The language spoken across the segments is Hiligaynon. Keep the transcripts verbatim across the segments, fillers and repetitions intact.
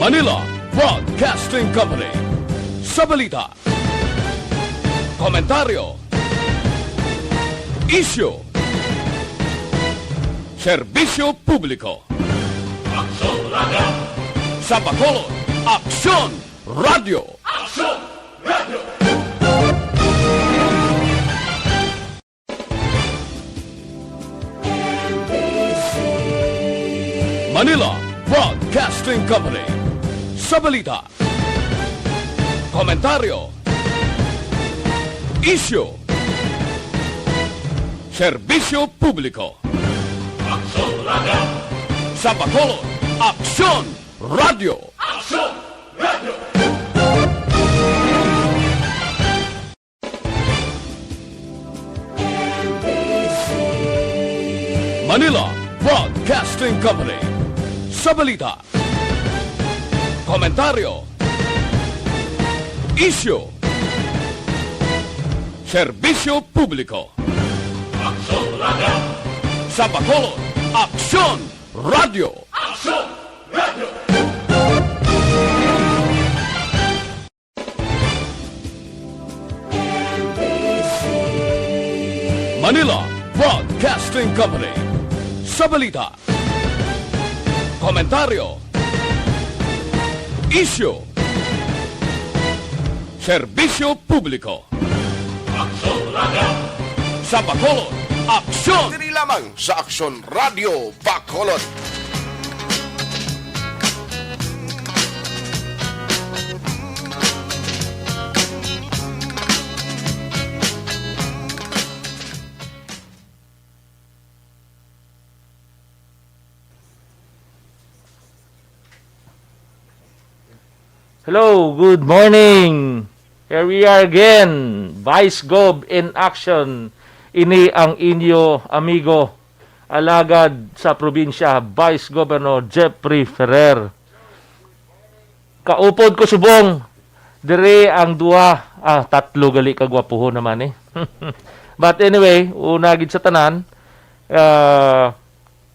Manila Broadcasting Company. Sa balita, komentaryo, isyu, serbisyo publiko. Aksyon Radio. Sa Bacolod, Aksyon Radio. Aksyon Radio. Manila Broadcasting Company. Sa balita, komentaryo, isyu, serbisyo publiko. Aksyon Radio. Sa Bacolod, Aksyon Radio. Aksyon Radio. Manila Broadcasting Company. Sa balita, komentaryo, isyu, serbisyo publiko. Aksyon Radio. Sa Bacolod, Aksyon Radio. Aksyon Radio. Manila Broadcasting Company. Sa balita, komentaryo, isyu, serbisyo publiko. Aksyon Radio. Sa Bacolod, Aksyon. Diri lamang sa Aksyon Radio Bacolod. Hello, good morning. Here we are again, Vice Gov in action. Ini ang inyo amigo, alagad sa probinsya, Vice Governor Jeffrey Ferrer. Kaupod ko subong, dire ang duha, ah, tatlo gali ka gwapuhon naman eh. But anyway, una gid sa tanan, ah,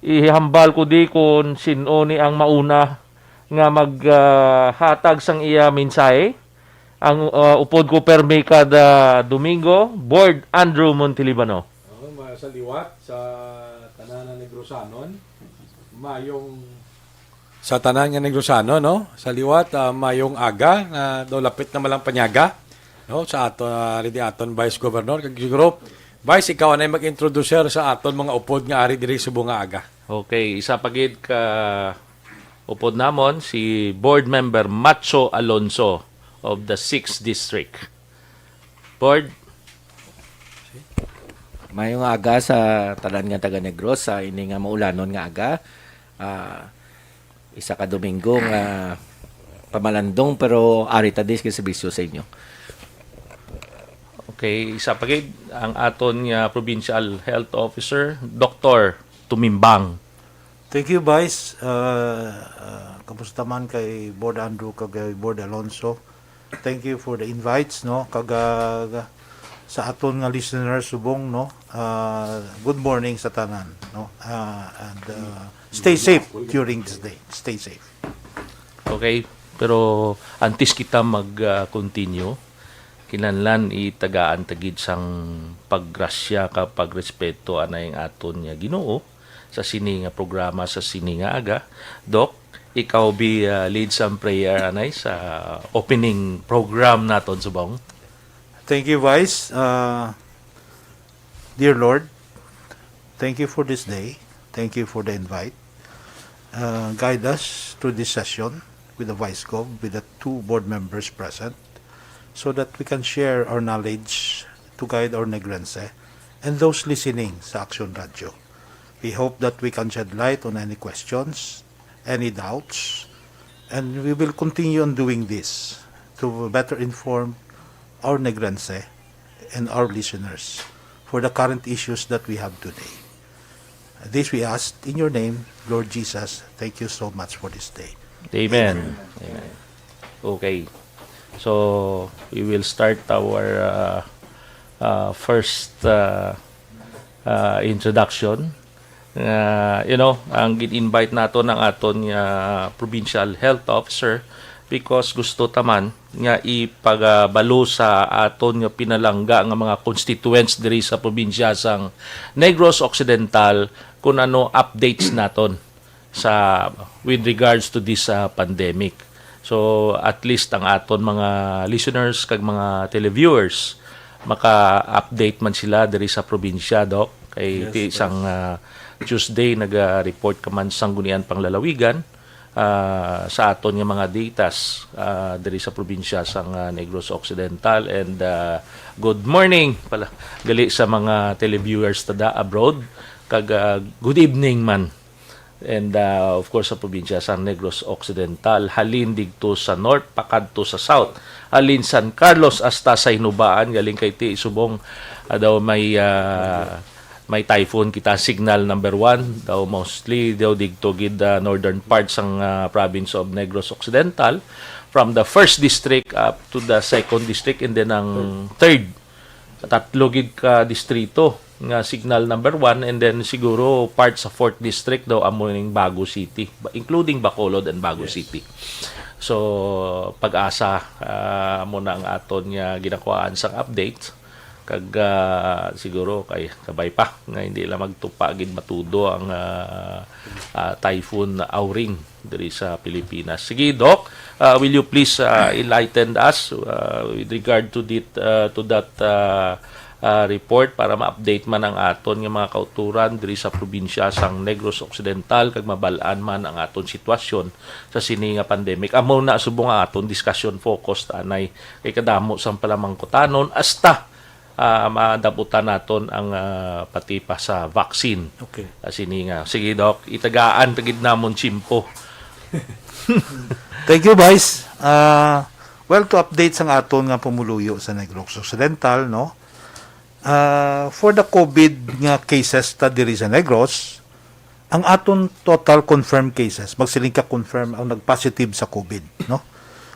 ihambal ko di kon sin-o ni ang mauna nga mag, ah, hatag sang iya mensahe. Ang, ah, upod ko permi kada Domingo, Board Andrew Montelibano. Oo, ma-, sa liwat sa tanan nga Negrosanon, mayong sa tanan nga Negrosano, no? Sa liwat, ah, mayong aga, nga daw lapit na malang panyaga, no? Sa ato, ah, ari di aton Vice Governor, kag siguro, Vice, ikaw anay mag-introducer sa aton mga upod nga ari diri subong nga aga. Okay, isa pa gid ka upod namon, si Board Member Macho Alonso of the sixth District. Board. Mayong aga sa tanan nga taga Negros sa ini nga maulanon nga aga. Ah, isa ka Domingo nga pamalandong, pero ari ta di sa serbisyo sa inyo. Okay, isa pa gid ang aton nga Provincial Health Officer, Doktor Tumimbang. Thank you, Vice. Uh, uh, kamusta man kay Board Andrew kag kay Board Alonso? Thank you for the invites, no? Kag, uh, sa aton nga listeners subong, no? Uh, good morning sa tanan, no? Uh, and, uh, stay safe during this day. Stay safe. Okay, pero antes kita mag, uh, continue, kinahanglan itagaan ta gid sang paggrasya kag pagrespeto anay ang aton nga Ginoo sa sini nga programa, sa sini nga aga. Doc, ikaw bi, ah, lead sa prayer anay sa opening program naton subong. Thank you, Vice. Uh, dear Lord, thank you for this day. Thank you for the invite. Uh, guide us through this session with the Vice Gov, with the two board members present, so that we can share our knowledge to guide our Negrense and those listening sa Action Radio. We hope that we can shed light on any questions, any doubts, and we will continue on doing this to better inform our Negrense and our listeners for the current issues that we have today. This we ask in your name, Lord Jesus. Thank you so much for this day. Amen. Amen. Okay. So, we will start our, uh, uh, first, uh, uh, introduction. Ah, you know, ang gin-invite naton ang aton nga provincial health officer because gusto ta man nga ipagabalo sa aton nga pinalangga nga mga constituents diri sa probinsya sang Negros Occidental kung ano updates naton sa, with regards to this, ah, pandemic. So, at least ang aton mga listeners kag mga televiewers maka-update man sila diri sa probinsya, Doc. Kay Yes, ti boss. sang, ah, Tuesday naga-report ka man Sanggunian Panglalawigan, ah, sa aton nga mga datas, ah, diri sa probinsya sang, ah, Negros Occidental. And, ah, good morning pala gali sa mga televiewers tada abroad, kag, ah, good evening man. And, ah, of course, sa probinsya sang Negros Occidental, halin didto sa north pakadto sa south, halin San Carlos hasta sa Hinubaan, galing kay ti subong, ah, daw may, ah, may typhoon kita, signal number one, daw mostly daw didto gid, ah, northern part sang, ah, province of Negros Occidental, from the first district up to the second district, and then ang third, tatlo gid ka distrito nga signal number one, and then siguro part sa fourth district daw amo ning Bago City, ba-, including Bacolod and Bago Yes. City. So, pag-asa, ah, mo na ang aton nga ginakuhaan sang update. Kag, ah, siguro kay kabay pa nga hindi lang magtupa gid matudo ang, ah, ah, Typhoon Auring diri sa Pilipinas. Sige, Doc, ah, will you please, ah, enlighten us, ah, with regard to that, ah, to that, ah, ah, report para ma-update man ang aton nga mga kauturan diri sa probinsya sang Negros Occidental kag mabal-an man ang aton sitwasyon sa sini nga pandemic. Amo na subong ang aton discussion focus ta anay kay kadamo sang palamangkutanon hasta, ah, madabutan naton ang, ah, pati pa sa vaccine. Okay. Ah, sini nga. Sige, Doc, itagaan ta gid namon tiyempo. Thank you, Vice. Ah, well, to update sang aton nga pumuluyo sa Negros Occidental, no? Ah, for the COVID nga cases ta diri sa Negros, ang aton total confirmed cases, magsiling ka confirm ang nagpositive sa COVID, no?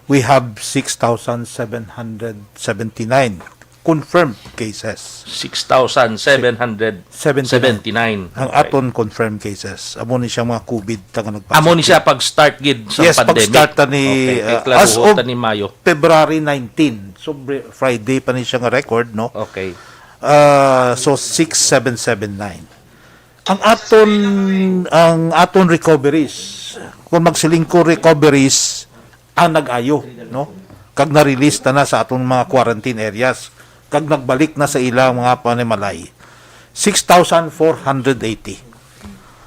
We have six thousand seven hundred seventy-nine confirmed cases. Six thousand seven hundred seventy-nine. Seventy-nine. Ang Okay. aton confirmed cases. Amo ni siya mga COVID ta nga nagpositive. Amo ni siya pag-start gid sa Yes, pandemic. pag-start ta ni, Okay, kay uh, as klaruhon of ta ni Mayo. February nineteen. So, bre-, Friday pa ni siya nga record, no? Okay. Uh, so, six seven seven nine. Ang aton, ang aton recoveries, kung magsiling ko recoveries, ang nag-ayo, no? Kag na-release na, na sa aton mga quarantine areas, kag nagbalik na sa ilang mga panimalay. Six thousand four hundred eighty.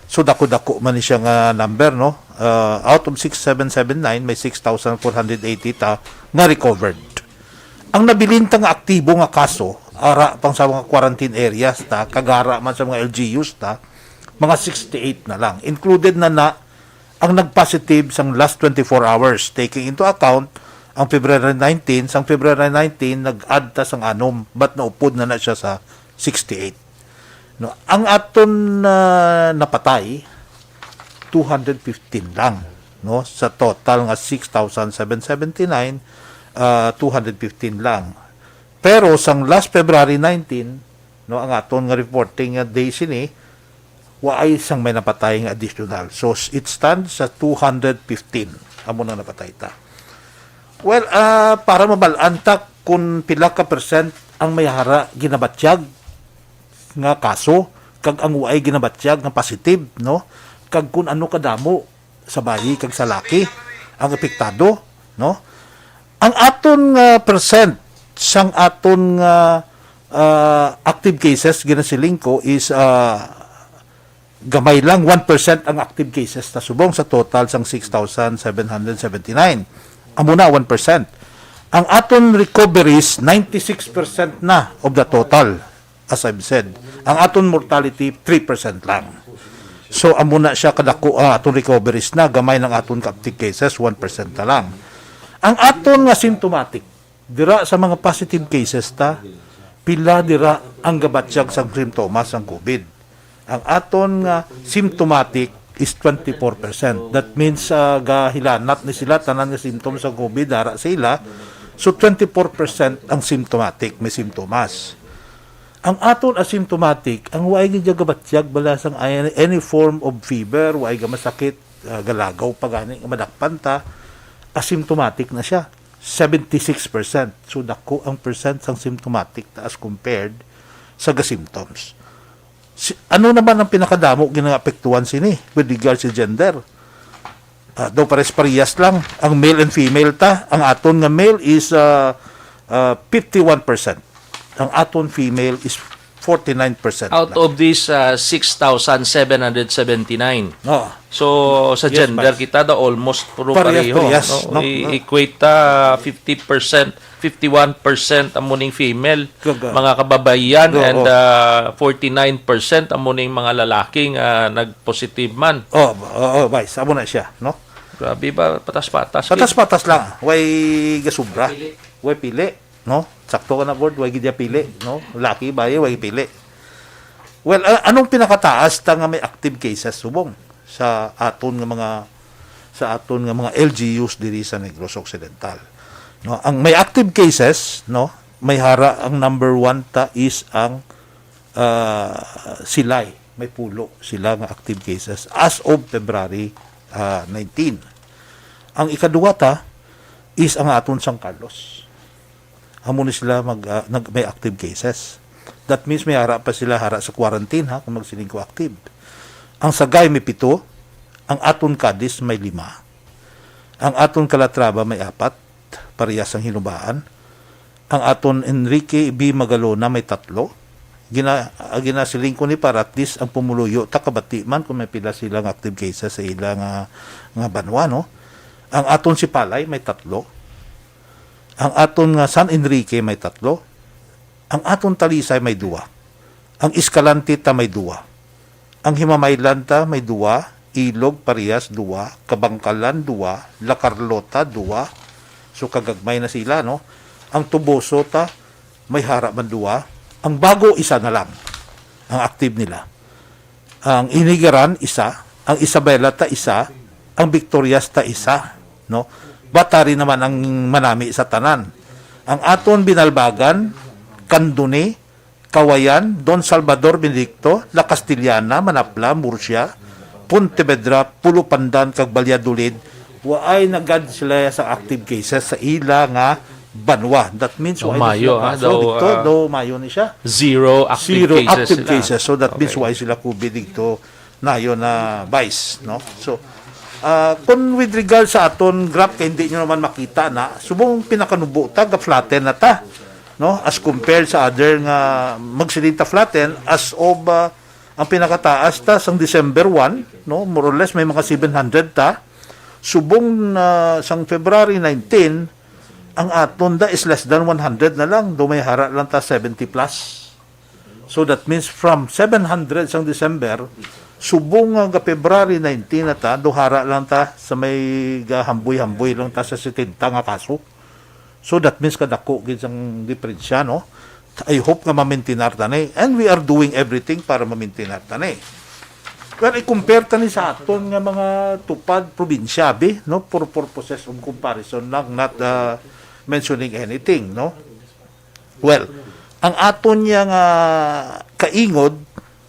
So, dako-dako man ni siya nga number, no? Uh, out of six seven seven nine, may six thousand four hundred eighty ta nga recovered. Ang nabilin ta nga aktibo nga kaso, ara pang sa mga quarantine areas ta, kag ara man sa mga L G Us ta, mga sixty-eight na lang. Included na na ang nagpositive sang last twenty-four hours, taking into account ang February nineteen, sang February nineteen, nag-add ta sang anom, but naupod na na siya sa sixty-eight. No, ang aton, ah, napatay, two hundred fifteen lang, no? Sa total nga six thousand seven seventy-nine, ah, two hundred fifteen lang. Pero sang last February nineteen, no, ang aton nga reporting nga day sini, waay sang may napatay nga additional. So, s-, it stands sa two hundred fifteen. Amo nang napatay ta. Well, ah, para mabal-an ta kung pila ka percent ang may ara ginabatyag nga kaso, kag ang waay ginabatyag nga positive, no? Kag kung ano kadamo sa bayi kag sa laki ang epektado, no? Ang aton nga percent sang aton nga, ah, active cases, ginasiling ko, is, ah, gamay lang, one percent ang active cases ta subong sa total sang six thousand seven hundred seventy-nine. Amo na, one percent. Ang aton recoveries, ninety-six percent na of the total, as I've said. Ang aton mortality, three percent lang. So, amo na siya kadako, ah, aton recoveries na, gamay ng aton active cases, one percent na lang. Ang aton nga symptomatic, dira sa mga positive cases ta, pila dira ang gabatyag sang simptomas sang COVID? Ang aton nga symptomatic is twenty-four percent. That means, ah, gahilanat ni sila tanan nga symptoms sa COVID, dara sa ila. So, twenty-four percent ang symptomatic, may simptomas. Ang aton asymptomatic, ang waay gid gabatyag bala sang ay-, any form of fever, waay ga masakit, ah, galagaw pa gani nga madakpan ta, asymptomatic na siya, seventy-six percent. So, dako ang percent sang symptomatic ta as compared sa ga-symptoms. Si, ano naman ang pinakadamo ginaapektuhan sini with regards sa gender? Ah, daw pares-parehas lang ang male and female ta. Ang aton nga male is, ah, ah, fifty-one percent. Ang aton female is forty-nine percent Out lang. Of these uh, six thousand seven hundred seventy-nine. No. So sa Yes, gender Vice. Kita daw almost puro Parehas, pareho. parehas, No? No? I- No. Equate ta fifty percent, fifty-one percent amo ning female, Gaga. Mga kababayan, Oo. And uh, forty-nine percent amo ning mga lalaki nga nag-positive man. Oh, oh, oh, Vice, amo na siya, no? Grabe ba, patas-patas. Patas-patas lang. Way gasubra. Way pili, no? Sakto ka na, Board. Way gid ya pili, no? Laki, bayi, way pili. Well, a- anong pinakataas ta nga may active cases subong sa aton nga mga sa aton nga mga L G Us diri sa Negros Occidental? No, ang may active cases, no, may hara ang number one ta is ang ah, Silay. May pulo sila nga active cases as of February ah, nineteen. Ang ikaduha ta is ang aton San Carlos. Amo ni sila mag, ah, nag, may active cases. That means may hara pa sila hara sa quarantine, ha, kung magsiling ko active. Ang Sagay may pito, ang aton Cadiz may lima, ang aton Calatrava may apat, parehas ang Hinubaan. Ang aton Enrique B. Magalona may tatlo. Gina, ah, ginasiling ko ni para at least ang pumuluyo ta kabati man kung may pila sila nga active cases sa ila nga, nga banwa, no? Ang aton Sipalay may tatlo. Ang aton nga San Enrique may tatlo. Ang aton Talisay may duwa. Ang Escalante ta may duwa. Ang Himamaylan ta may duwa. Ilog parehas duwa. Kabankalan duwa. La Carlota duwa. So kagagmay na sila, no? Ang Toboso ta may hara man duwa. Ang Bago isa na lang ang active nila. Ang Inigaran isa, ang Isabela ta isa, ang Victorias ta isa, no? Batari naman ang manami sa tanan. Ang aton Binalbagan, Candoni, Kawayan, Don Salvador Benedicto, La Castellana, Manapla, Murcia, Pontevedra, Pulo Pandan, kag Valladolid, waay na gad sila sa active cases sa ila nga banwa. That means, Oh, waay na mayo, sila ah, kaso daw, dito, ah, daw mayo ni siya. Zero active Zero cases active sila. Cases. So that means Okay. Waay sila COVID dito nayo na Vice, no? So, ah, kung with regard sa aton graph, kay hindi nyo naman makita na, subong pinakanubo ta, ga-flatten na ta, no? As compared sa other nga magsiling ta flatten, as of, ah, ang pinakataas ta sang December one, no? More or less may mga seven hundred ta. Subong na sang February nineteen, ang aton da is less than one hundred na lang, do may hara lang ta seventy plus. So that means from seven hundred sang December, subong nga February nineteen na ta, duhara lang ta sa may gahamboy-hamboy lang ta sa setenta nga kaso. So that means kadako gid sang diferensya, no? I hope nga mamintinar ta ni. And we are doing everything para mamintinar ta ni. Well, i-compare ta ni sa aton nga mga tupad probinsya, bi, no? For purposes of comparison lang, not uh, mentioning anything, no? Well, ang aton niya nga kaingod,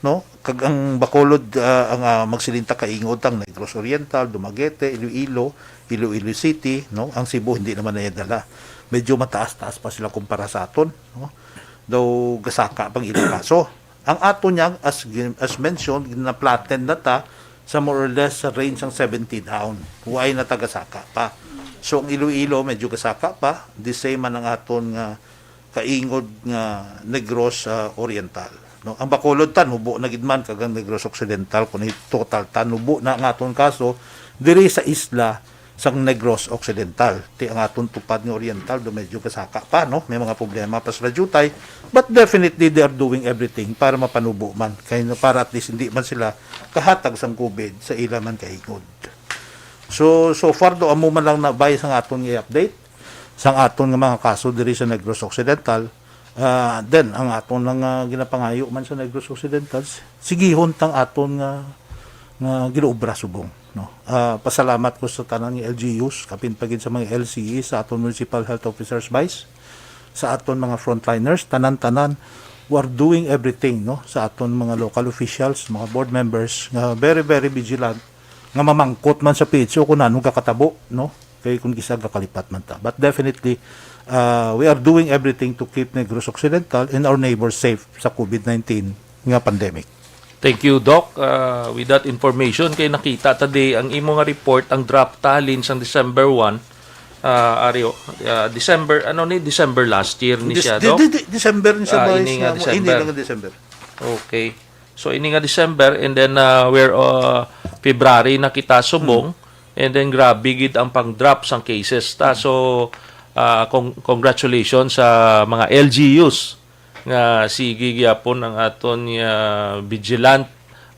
no? Kag ang Bacolod, ah, ang, ah, magsiling ta kaingod ang Negros Oriental, Dumaguete, Iloilo, Iloilo City, no? Ang Cebu hindi naman na dala. Medyo mataas-taas pa sila kumpara sa aton, no? Daw gasaka pang ilang kaso. Ang aton niya, as gin- as mentioned, gina-flatten na ta sa more or less sa range ng seventy down. Huwag na tagasaka pa. So ang Iloilo medyo gasaka pa, the same man ang aton nga kaingod nga Negros ah, Oriental. No? Ang Bacolod tanubo na gid man kag ang Negros Occidental, kung i-total tanubo na ang aton kaso diri sa isla sang Negros Occidental. Ti ang aton tupad nga Oriental do medyo kasaka pa, no? May mga problema pa sa jutay, but definitely they are doing everything para mapanubo man, kay para at least hindi man sila kahatag sang COVID sa ila man kaingod. So so far do amo man lang na bay sang aton nga update sang aton nga mga kaso diri sa Negros Occidental. Ah, then ang aton lang nga ginapangayo man sa Negros Occidental, sigihon tang aton nga nga ginuobra subong, no. Ah, pasalamat ko sa tanan nga L G Us, kapin pa gid sa mga L C E, sa aton municipal health officers, vice, sa aton mga frontliners, tanan-tanan. we are doing everything, no, sa aton mga local officials, mga board members, nga very, very vigilant, nga mamangkot man sa P H O kung ano gakatabo, no, kay kung kisa gakalipat man ta. But definitely, uh, we are doing everything to keep Negros Occidental and our neighbors safe sa COVID nineteen nga pandemic. Thank you, Doc. Uh, with that information, kay nakita ta di ang imo nga report, ang draft ta halin sang December one, uh, ari, uh, December, ano ni, December last year ni Dis- siya, di- Doc? di- di- December ni siya, Ah, Vice, ini nga nga mo- December. Ini lang nga December. Okay. So, ini nga December, and then, uh, we're, uh, February na kita subong, and then grabe gid ang pang-drop sang cases ta. So, uh, con- congratulations sa mga L G Us nga sige gyapon ang aton, uh, vigilant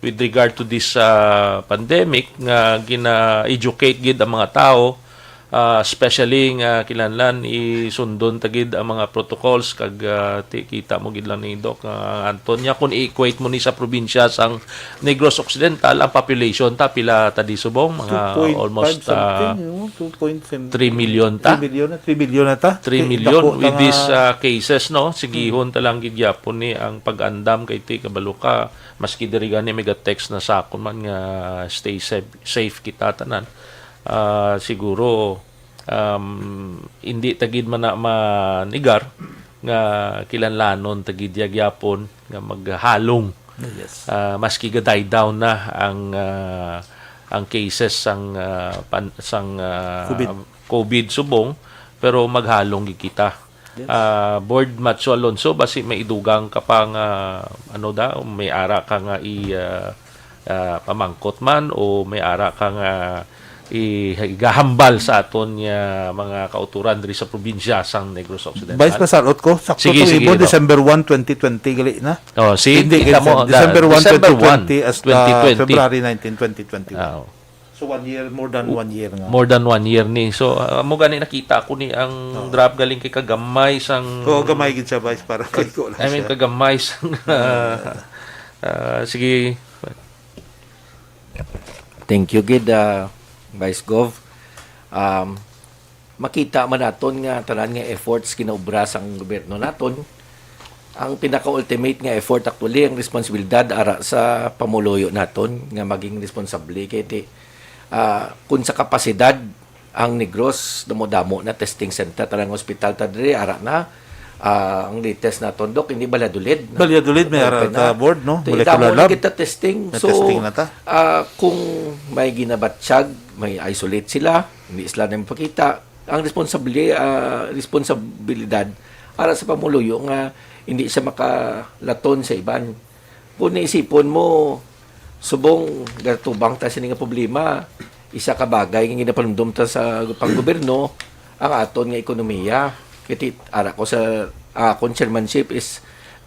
with regard to this, uh, pandemic, nga gina-educate gid ang mga tawo, uh, especially nga kinahanglan isundon ta gid ang mga protocols kag, uh, ti-, kita mo gid lang ni Doc, uh, Antonia, kung i-equate mo ni sa probinsya sang Negros Occidental, ang population ta pila ta di subong, mga two point five almost, uh, something, no? Two point seven, three million ta? Three million na, three million na ta. Three million. Dako with ta these, nga uh, cases, no? Sigihon ta lang gid gyapon ni ang pag-andam kay ti kabalo ka, maski diri gani may ga-text na sa akon man nga stay safe, safe kita tanan. Ah, siguro, um, hindi ta gid man na manigar nga kilanlanon ta gid ya gyapon nga maghalong. Yes. Ah, maski ga-die down na ang, ah, ang cases sang, ah, pan-, sang, ah, COVID. COVID subong, pero maghalong gid kita. Yes. Ah, Board Macho Alonso, basi may idugang ka pa nga, ano da, may ara ka nga i, ah, ah, pamangkot man o may ara ka nga i-, igahambal sa aton nga mga kauturan diri sa probinsya sang Negros Occidental? Vice, pasarot ko, sakto Sige, to sige, ibon, Doc. December one, twenty twenty, gali na. Oh, see, Hindi, kita mo, December the one, December one, twenty twenty, hasta twenty twenty. February nineteen, twenty twenty-one. Ah, oh. So, one year, more than one year nga. More than one year ni. So, ah, mo gani nakita ko ni ang Oh. draft galing kay kagamay sang Oo, gamay gid siya, Vice, para kay ko lang I mean, siya. kagamay sang, ah, ah, sige. Thank you gid, ah, Vice Gov. Um, makita man naton nga tanan nga efforts ginaobra sang gobyerno naton. Ang pinaka-ultimate nga effort, actually, ang responsibilidad ara sa pamuluyo naton nga maging responsable kay ti, ah, kun sa kapasidad ang Negros, damo-damo na testing center, tanan nga hospital ta diri ara na. Ah, ang latest naton, Doc, hindi Valladolid, no? Valladolid, may ara Open ta na. Board, no? Ti, Molecular damo na lab. Kita testing. May So, testing na ta. ah, kung may ginabatyag, may isolate sila, hindi sila na mapakita. Ang responsabili-, ah, responsabilidad ara sa pamuluyo nga hindi siya makalaton sa iban. Kung naisipon mo, subong gatubang ta sini nga problema, isa ka bagay nga ginapanumdom ta sa panggobyerno, ang aton nga ekonomiya. Kiti ara ko sa, ah, akon chairmanship is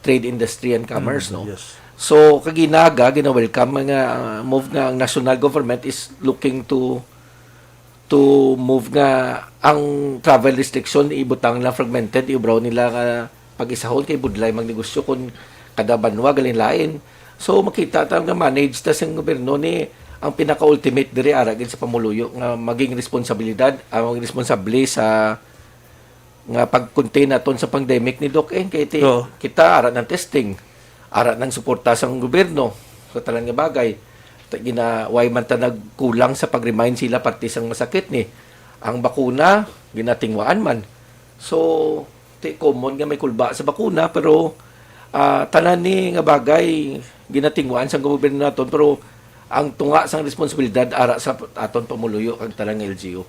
trade, industry, and commerce, Mm, no? yes. So, kaginaga, gina-welcome nga, ah, move nga ang national government is looking to to move nga ang travel restriction ibutang lang fragmented, iubraw nila nga pag-isahon kay budlay magnegosyo kung kada banwa galing lain. So, makita ta nga manage ta sa gobyerno ni ang pinaka-ultimate diri ara gid sa pamuluyo nga maging responsibilidad, ah, maging responsable sa nga pag-contain naton sa pandemic ni Doc, eh, kay ti-, Oo. kita ara ng testing, ara ng suporta sa gobyerno sa tanan nga bagay. Ta-, gina-, way man ta nagkulang sa pag-remind sila parte sang masakit ni ang bakuna, ginatingwaan man. So, ti common nga may kulba sa bakuna, pero, ah, tanan ni nga bagay ginatingwaan sang gobyerno naton, pero ang tunga sang responsibilidad ara sa aton pamuluyo kag tanan nga L G U.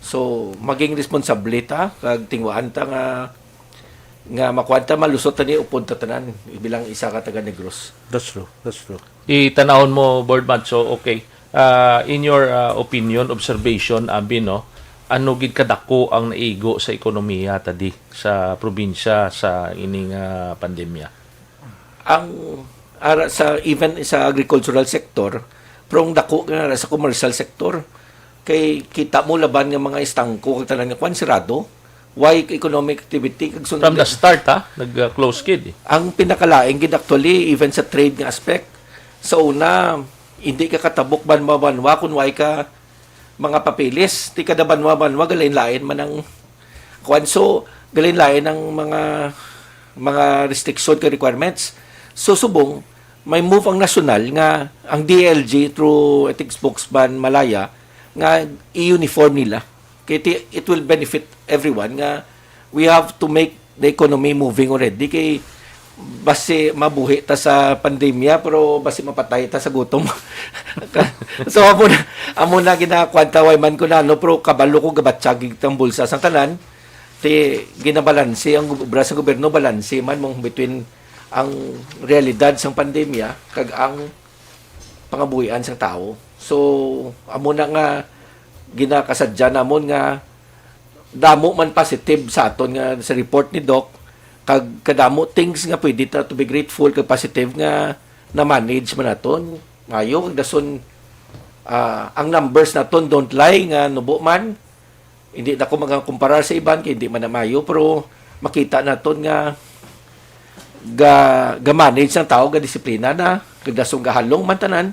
So, maging responsable ta kag tingwaan ta nga, nga makuan ta, malusot ta ni upod ta tanan bilang isa ka taga Negros. That's true. That's true. Itanahon mo, Board Macho, okay. Ah, in your, ah, opinion, observation, abi, no, ano gid kadako ang naigo sa ekonomiya ta di sa probinsya sa ining, ah, pandemya? Ang ara sa, even sa agricultural sector, pero ang dako nga ara sa commercial sector, kay kita mo laban nga mga estangko kag tanan nga kwan, sirado, way economic activity kag sundin. From the start, ha, nag-close gid, eh. Ang pinakalain gid, actually, even sa trade nga aspect, sa una, hindi ka katabok banwa-banwa kung way ka mga papeles. Ti kada banwa-banwa, galain-lain man ang kwan. So, galain-lain ang mga mga restriction kag requirements. So, subong, may move ang nasyonal nga ang D I L G through, I think, spokesman Malaya nga i-uniform nila. Kay ti-, it will benefit everyone nga we have to make the economy moving already kay basi mabuhi ta sa pandemya pero basi mapatay ta sa gutom. So, amo na, amo na ginakuan ta, way man ko na, no, pero kabalo ko gabatyag ang bulsa sang tanan. Ti ginabalanse ang gu-, obra sa gobyerno, balanse man mong between ang realidad sang pandemya kag ang pangabuhian sang tawo. So, amo na nga ginakasadya namon nga damo man positive sa aton nga sa report ni Doc, kag kadamo things nga pwede ta to be grateful kag positive nga na-manage man naton. Maayo, kag dason, ah, ang numbers naton don't lie nga nubo man. Hindi na ko magakumparar sa iban kay hindi man na maayo, pero makita naton nga ga, ga-manage ang tawo, ga-disiplina na, kag dason gahalong man tanan.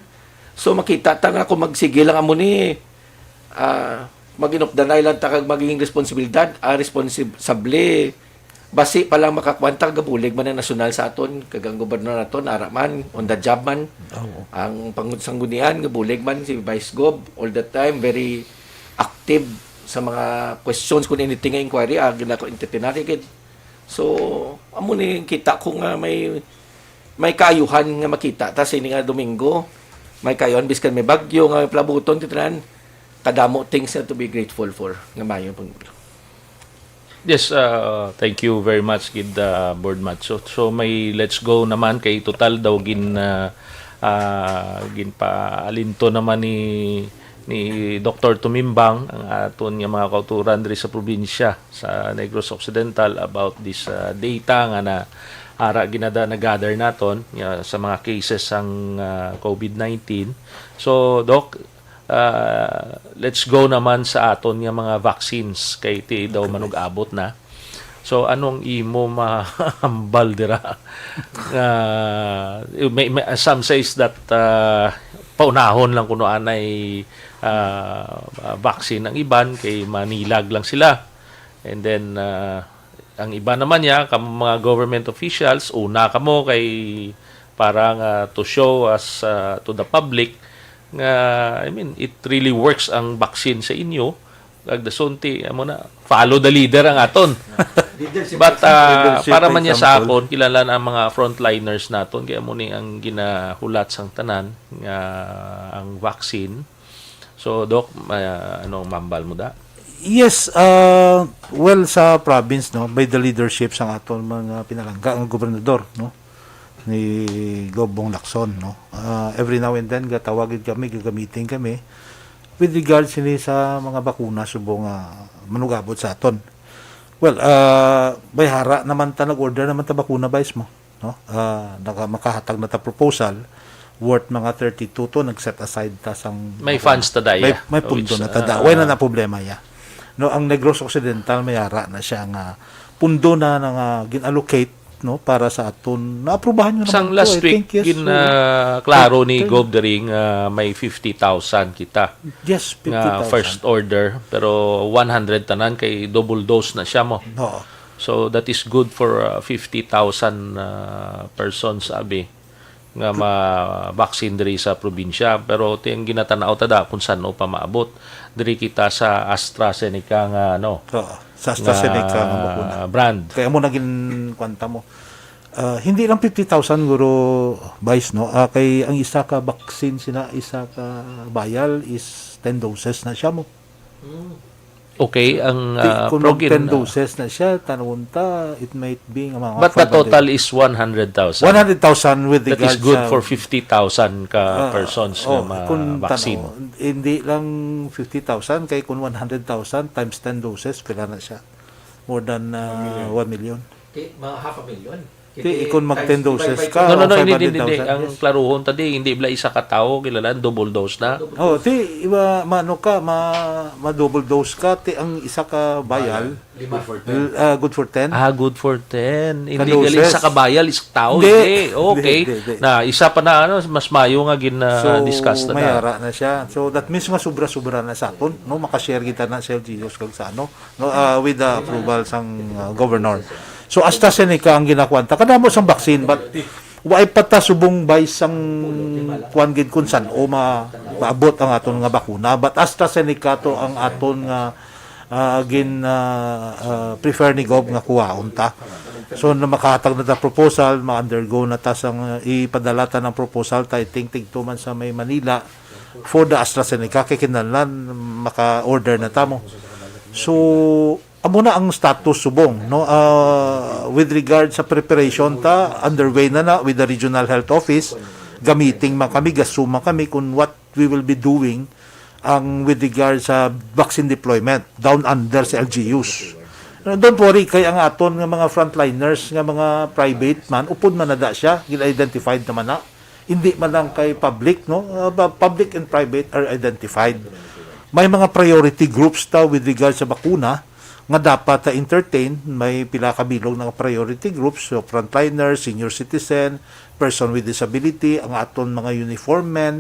So, makita ta nga kung magsige lang amo ni, ah, mag-inukdanay lang ta kag maging responsibilidad, ah, responsable, basi pa lang makakuan ta, gabulig man ang nasyonal sa aton, kag ang gobernador naton, ara man, on the job man. Oo. Ang pang-, sanggunian, gabulig man si Vice Gov, all the time, very active sa mga questions, kung anything nga inquiry, ah, ginako entertainary gid. So, amo ni kita ko nga may, may kaayuhan nga makita ta sa ini nga Domingo. May kaayuhan, biskan may bagyo nga plabuton, titanan, kadamo things na to be grateful for nga maayo pang Yes, uh, thank you very much, gid, uh, Board Macho. So, may let's go naman kay total daw gin, uh, uh, ginpaalinto naman ni, ni Doktor Tumimbang ang aton nga mga kauturan diri sa probinsya sa Negros Occidental about this, uh, data nga na ara ginada na-gather naton nga sa mga cases sang, uh, covid nineteen. So, Doc, uh, let's go naman sa aton nga mga vaccines kay ti daw manug-abot na. So, anong imo mahambal dira? Uh, may, may, some says that, uh, paunahon lang kuno anay, uh, vaccine ang iban kay manilag lang sila. And then, uh, ang iba naman niya, kamo mga government officials, una kamo kay para nga to show as, uh, to the public nga, I mean, it really works ang vaccine sa inyo. Kag dason ti, amo na, follow the leader ang aton. Leadership But, example. Uh, Leadership para man niya sa example. Akon, kilala na ang mga frontliners naton, kay amo ni ang ginahulat sang tanan nga ang vaccine. So, Doc, uh, anong mambal mo da? Yes, uh, well, sa province, no, by the leadership sang aton mga pinalangga nga gobernador, no, ni Gov Bong Lacson, no. Uh, every now and then gatawag gid kami, gaga-meeting kami with regards sini sa mga bakuna subong nga manugabot sa aton. Well, uh, may hara naman ta, nag-order naman ta bakuna, Vice, mo, no? Uh, naka-, makahatag na ta proposal worth mga thirty-two to, nag-set aside ta sang May mga funds ta da, may, yeah. May pundo Which, na ta da. Uh, Wala na problema, yeah. No, ang Negros Occidental may ara na siya nga pundo na, na nga gin-allocate, no, para sa aton. Naaprubahan nyo naman Sang to, last I week, think, yes, gin, so, uh, klaro ni thirty. Gov diri nga may fifty thousand kita Yes, nga fifty thousand. First order, pero one hundred tanan kay double dose na siya mo. Oo. So that is good for, uh, fifty thousand, uh, persons, abi, nga ma-vaccine diri sa probinsya. Pero ti ang ginatanaw ta da kung saan pa maabot. Diri kita sa AstraZeneca nga, ano, Oo, sa AstraZeneca nga nga bakuna. Brand. Kaya mo naging kwanta mo. Ah, hindi lang fifty thousand, guro, Vice, no? Ah, kay ang isa ka vaccine sina, isa ka vial is ten doses na siya mo. Okay, ang, Ti-, ah, kung mag ten doses na siya, tanawon ta, it might be nga mga But the five hundred. Total is one hundred thousand. One hundred thousand with That is regards good sa for fifty thousand ka Ah, persons oh, nga kung ma-vaccine. Tanaw, hindi lang fifty thousand, kay kung one hundred thousand times ten doses, pila na siya? More than, ah, One million. One million. Okay, mga half a million. Ti, Kiti ikon mag times ten doses divide by ka, No, no, no, hindi, hindi, hindi. Five hundred thousand, Ang yes. Klaruhon ta di, hindi bala isa ka tawo, kilala, double dose na. Oh, ti, iba, maano ka, ma, ma-double dose ka, ti, ang isa ka vial, Lima. Good for ten. l-, ah, good for ten. Ah, good for ten. Hindi Ka gali doses. Isa ka vial, isa ka tawo, Hindi. Hindi. Okay. Hindi, hindi, hindi. Na, isa pa na, ano, mas mayo nga gin, ah, So, discuss na may na. Ara na siya. So, that means nga sobra-sobra na sa aton, no? Makashare kita na, Sir Jesus, kag sa ano, no? Ah, with the approval sang, ah, governor. So AstraZeneca ang ginakuan ta. Kadamo sang vaccine, but waay pa ta subong bay sang kuan gid kung san-o ma maabot ang aton nga bakuna. But AstraZeneca to ang aton nga ah, gin ah, ah, prefer ni Gob nga kuhaon ta. So na makahatag na ta proposal, ma-undergo na ta sang ah, ipadala ta ng proposal ta, I think tigto man sa may Manila for the AstraZeneca kay kinahanglan maka-order na ta mo. So amo na ang status subong, no? Ah, with regard sa preparation ta, underway na na with the regional health office. Gamiting man kami, gasuma kami kung what we will be doing ang with regard sa vaccine deployment down under sa L G Us. Uh, don't worry, kay ang aton nga mga frontliners nga mga private man, upod man na da siya, gin-identified naman na. Hindi man lang kay public, no? Uh, ba- public and private are identified. May mga priority groups ta with regard sa bakuna nga dapat ta entertain. May pila ka bilog nga priority groups, so frontliners, senior citizen, person with disability, ang aton mga uniform men.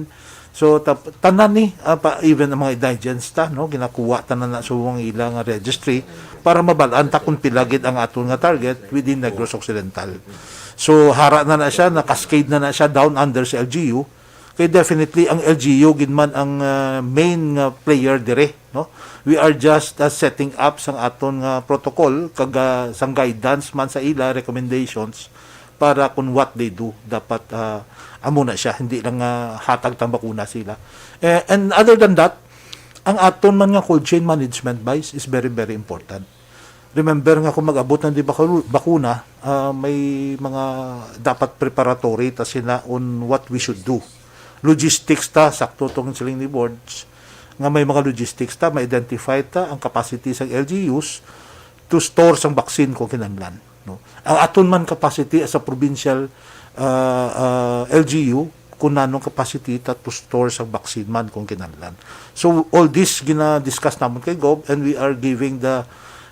So ta- tanan ni ah, pa, even ang mga indigents ta, no, ginakuha tanan na sa mga ila nga registry para mabal-an ta kung pila gid ang aton nga target within Negros Occidental. So hara na na siya, na-cascade na na siya down under sa L G U. Kay definitely ang L G U gid man ang ah, main nga player dire, no? We are just ah, setting up sang aton nga protocol kag ah, sang guidance man sa ila recommendations para kung what they do, dapat ah, amo na siya, hindi lang ah, hatag tang bakuna sila. Eh, and other than that, ang aton man nga cold chain management, Vice, is very, very important. Remember nga kung mag-abot na di baka- bakuna, ah, may mga dapat preparatory ta sila on what we should do. Logistics ta, sakto tong siling ni Boards, nga may mga logistics ta, ma-identify ta ang capacity sa L G Us to store sang vaccine kung kinahanglan, no? Ang aton man capacity as a provincial ah, ah, L G U kung nanong capacity ta to store sa vaccine man kung kinahanglan. So all this gina-discuss namon kay Gob, and we are giving the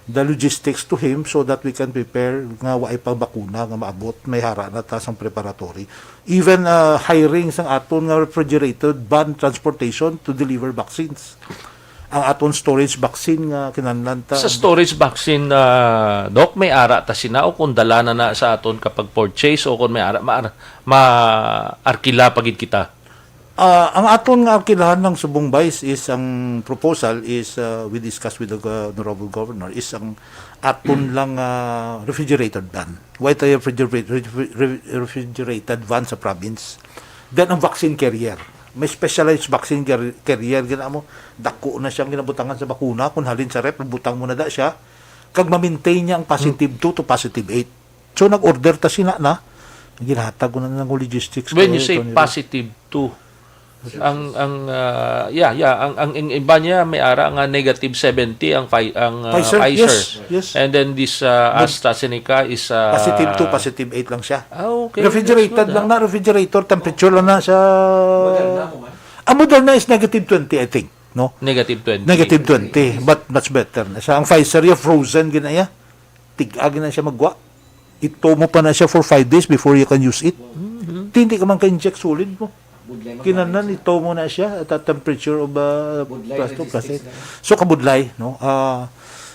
the logistics to him so that we can prepare nga waay pa bakuna nga maabot, may hara na ta sang preparatory. Even ah, hiring sang aton nga refrigerated van transportation to deliver vaccines. Ang aton storage vaccine nga kinahanglan ta. Sa storage vaccine, ah, Doc, may ara ta sina o kung dala na na sa aton kapag purchase o kung may ara, ma, ma arkila pa gid kita? Ah, ang aton nga arkilahan ng subong, Vice, is ang proposal is ah, we discussed with the go- Honorable Governor, is ang aton lang ah, refrigerated van. Why tayo refrigerated, refrigerated van sa province? Then ang vaccine carrier. May specialized vaccine car- carrier gina mo. Dako na siyang ginabutangan sa bakuna. Kung halin sa ref, butang mo na da siya. Kag ma-maintain niya ang positive two to positive eight. So nag-order ta sina na. Ginhatag ko na ng logistics When ko, you say ito nila. Positive two, ang ang ah, yeah, yeah, ang ang, ang iba niya may ara nga negative seventy ang Pfi- ang ah, Pfizer, Pfizer. Yes, yes. And then this ah, AstraZeneca is ah, Positive two, positive eight lang siya. Ah, okay. Refrigerated That's good, lang ah. Na, refrigerator temperature lang na sa Moderna ko man. Ang Moderna is negative twenty, I think, no? Negative twenty. Negative twenty, but much better na siya. Ang Pfizer, yung frozen, ginaya. Tig-ag na siya magwa. Ito mo pa na siya for five days before you can use it. Hindi ka man ka-inject solid mo. Kinanan, ito mo na siya at a temperature of uh, plus two, plus eight. So, kabudlay, no? Ah,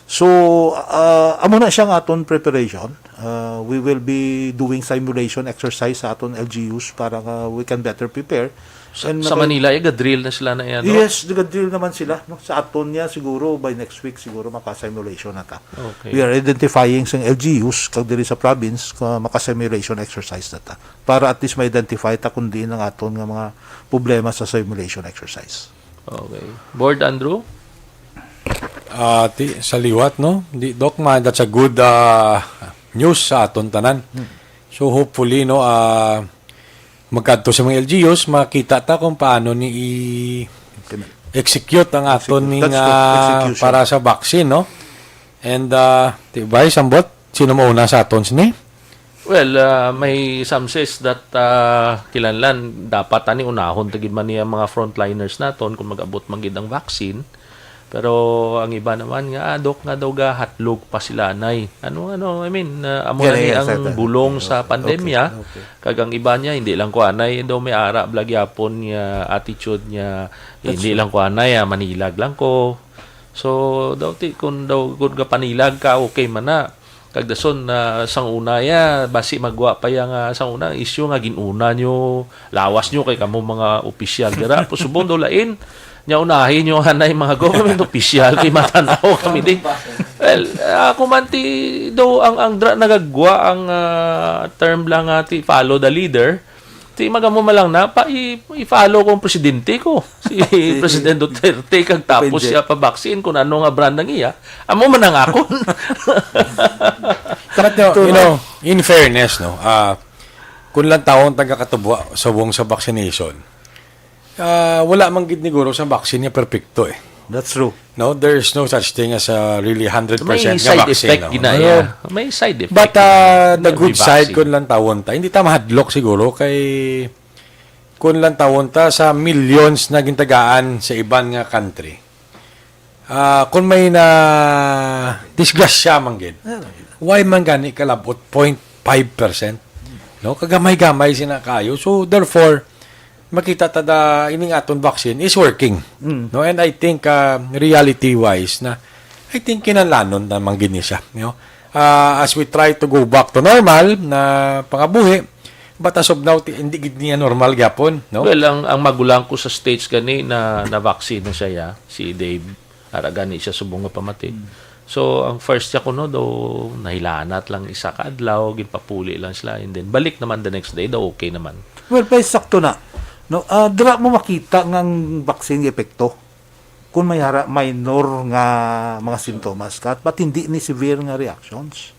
so, ah, amo na siya nga aton preparation. Ah, we will be doing simulation exercise sa aton L G Us para nga we can better prepare. Sa, And sa maka- Manila, eh, ga-drill na sila na yan, no? Yes, ga-drill naman sila. No? Sa aton niya, siguro by next week, siguro maka-simulation na ta. Okay. We are identifying sang L G Us kag diri sa province ka maka-simulation exercise na ta para at least ma-identify ta kung diin ang aton nga mga problema sa simulation exercise. Okay. Board, Andrew? Ah, ti, sa liwat, no? Di, Doc, ma, that's a good ah, news sa aton tanan. So hopefully, no, ah, magkadto sa mga L G Us, makita ta kung paano ni i-execute ang aton Execute. Ning That's good. Ah, Execution. Para sa vaccine, no? And ah, di ba, sambot? Sino mauna sa aton sini? Well, ah, may some says that ah, kinahanglan dapat ani unahon ta gid man niya mga frontliners naton kung mag-abot man gid ang vaccine. Pero ang iba naman nga, ah, Doc, nga daw gahatlog pa sila anay. Ano, ano, I mean, ah, amo na ni ang bulong sa pandemya. Kag ang iba niya, hindi lang ko anay daw may ara, bala gyapon nga attitude niya, hindi lang ko anay, ah, manilag lang ko. So, daw ti, kung daw, kung kapanilag ka, okay man na. Kag dason, ah, sang una ya, basi magwa pa ya nga sang una, ang isyu nga gin-una nyo, lawas nyo kay kamo mga opisyal dira. Pero subong daw lain, nya unahi nyo anay mga government opisyal, kay matanaw kami di. Well, ako man ti, do ang, ang dra nagagwa ang, ah, term lang nga ti follow the leader. Ti magamo man lang na pa i, i-follow ko ang presidente ko, si President Duterte, kag tapos Depende. Siya pa vaccine kung ano nga brand ang iya. Amo man ang akon. But, no, you know, in fairness, no, ah, kung lang taon taga katubo subong sa vaccination, ah, wala man gid niguro sa vaccine nga perpekto eh. That's true. No, there's no such thing as a really May hundred percent nga side vaccine, effect no? Ginaya. May side effect But, ginaya. Uh, the Every good side vaccine. Kun lang tawon ta, hindi ta mahadlok siguro kay kun lang tawon ta sa millions na gintagaan sa iban nga country. Ah, kung may na disgrasya man gid, why man gani kalabot point five percent? No, kagamay-gamay sina kayo. So therefore, makita ta da ining aton vaccine is working. Mm. No, and I think, uh, reality wise na I think kinahanglanon naman gid ni siya, you know. Uh, as we try to go back to normal na pangabuhi, but as of now ti-, hindi gid niya normal gyapon, no? Well, ang, ang magulang ko sa States gani na na-vaccine na siya, ya, si Dave. Ara gani siya subong nga pamati. Mm. So, ang first siya kuno daw nahilanat lang isa ka adlaw, ginpapuli lang sila, and then balik naman the next day daw okay naman. Well, pa sakto na. No, ah, dira mo makita nga ang vaccine epekto kung may ara minor nga mga sintomas ka, but hindi ni severe nga reactions.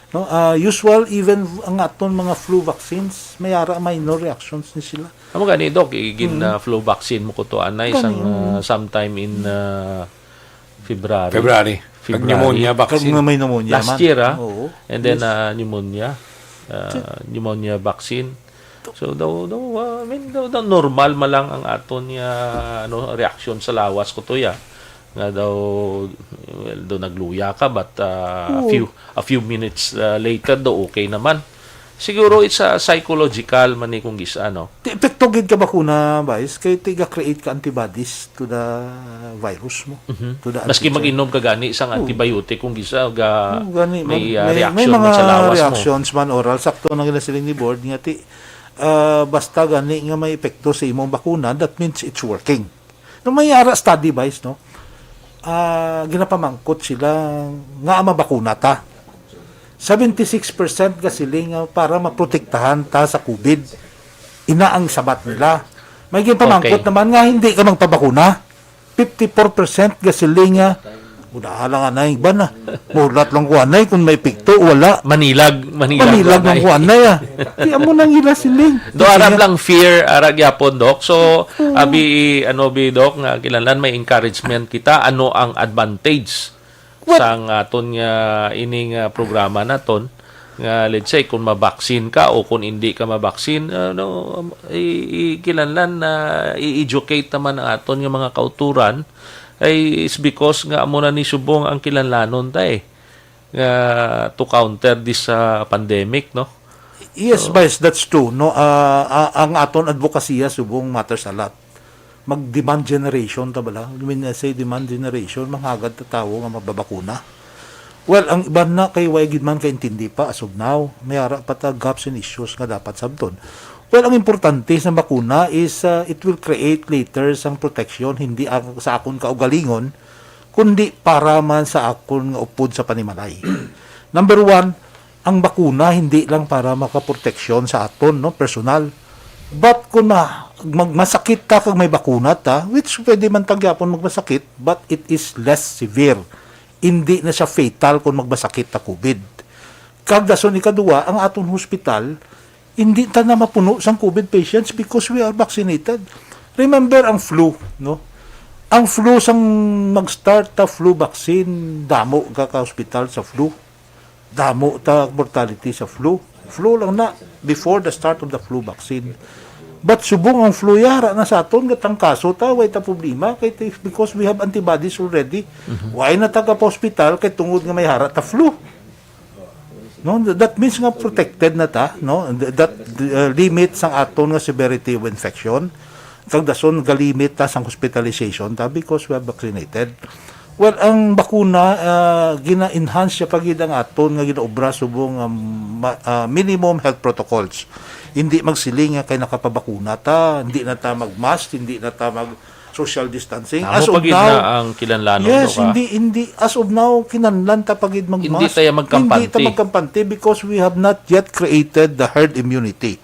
No, ah, usual even ang aton mga flu vaccines may ara minor reactions ni sila. Amo gani, Doc, igin Mm. uh, flu vaccine mo ko to anay Gani, sang mm. uh, sometime in uh, February. February. Pag February. Pneumonia vaccine. Pag may pneumonia Last man. Year, ah. Oo. And then Yes. uh, pneumonia. Uh, pneumonia vaccine. So daw daw uh, I mean daw, daw normal man lang ang aton nga ano reaksyon sa lawas ko to ya. Nga daw well, daw nagluya ka but uh, a Oo. few a few minutes uh, later daw okay naman. Siguro it's a psychological man ni kung gisa, no? Ti epekto gid ka bakuna, Vice, kay tiga-create ka antibodies to the virus mo, Mhm. to the Maski antigen. Mag-inom ka gani isang Oo. Antibiotic kung gisa ga Oo, gani, may, may, ah, may reaction mga man sa lawas mo. Reactions man oral, sakto na ginasiling ni Board nga ti, ah, basta gani nga may epekto sa imong bakuna, that means it's working. No, may ara study, Vice, no? Ah, ginapamangkot sila nga mabakuna ta. Seventy-six percent gasiling nga para maprotektahan ta sa COVID. Ina ang sabat nila. May ginpamangkot Okay. naman nga hindi ka magpabakuna. Fifty-four percent gasiling nga, "Unaha lang anay, iban na. Mulat lang ko anay kung may epekto, wala." Manilag, manilag Manilag lang lang ay. Ko anay, ah. Di amo nang ila siling. Do, aram Sige. Lang fear, ara gyapon, Doc. So, Hmm. abi, ano, bi, Doc, nga kinahanglan may encouragement kita. Ano ang advantage What? Sang aton nga ining, ah, programa naton? Nga, let's say, kung mabaksin ka o kung hindi ka mabaksin, ano, i, i, kinahanglan na i-educate naman ang aton nga mga kauturan, ay is because nga amo na ni subong ang kinahanglanon ta, eh, nga to counter this, ah, pandemic, no? Yes, So, Vice, that's true, no? Ah, a-, ang aton advokasya subong matters a lot. Mag-demand generation ta bala. When I say demand generation, manghagad ta tawo nga mababakuna. Well, ang iban na kay way gid man kaintindi pa as of now. May ara pa ta gaps and issues nga dapat sabton. Well, ang importante sa bakuna is, ah, it will create later sang protection, hindi ang, sa akon kaugalingon, kundi para man sa akon nga upod sa panimalay. Number one, ang bakuna hindi lang para makaproteksyon sa aton, no, personal. But kung ma-, mag-, masakit ta kag may bakuna ta, which pwede man ta gyapon magmasakit, but it is less severe. Hindi na siya fatal kung magmasakit ta COVID. Kag dason ikaduha, ang aton hospital, hindi ta na mapuno sang COVID patients because we are vaccinated. Remember ang flu, no? Ang flu sang mag-start ta flu vaccine, damo ka ka-hospital sa flu. Damo ta mortality sa flu. Flu lang na before the start of the flu vaccine. But subong ang flu, yara na sa aton, gatangkaso ta, way ta problema, kay ti-, because we have antibodies already. Mhm. Why na taga pa hospital, kay tungod nga may hara ta flu? No, that means nga protected na ta, no? Th-, that, uh, limits ang aton nga severity of infection. Kag dason, galimit ta sang hospitalization ta because we have vaccinated. Well, ang bakuna, ah, gina-enhance siya pa gid ang aton nga ginaobra subong nga ma-, ah, minimum health protocols. Hindi magsiling nga kay nakapabakuna ta, hindi na ta mag-mask, hindi na ta mag social distancing. Amo As pa of gid now, na ang kinahanglanon, yes, no, ka? Hindi, hindi, as of now, kinahanglan ta pa gid mag-mask. Hindi tayo magkampante. Hindi ta magkampante because we have not yet created the herd immunity.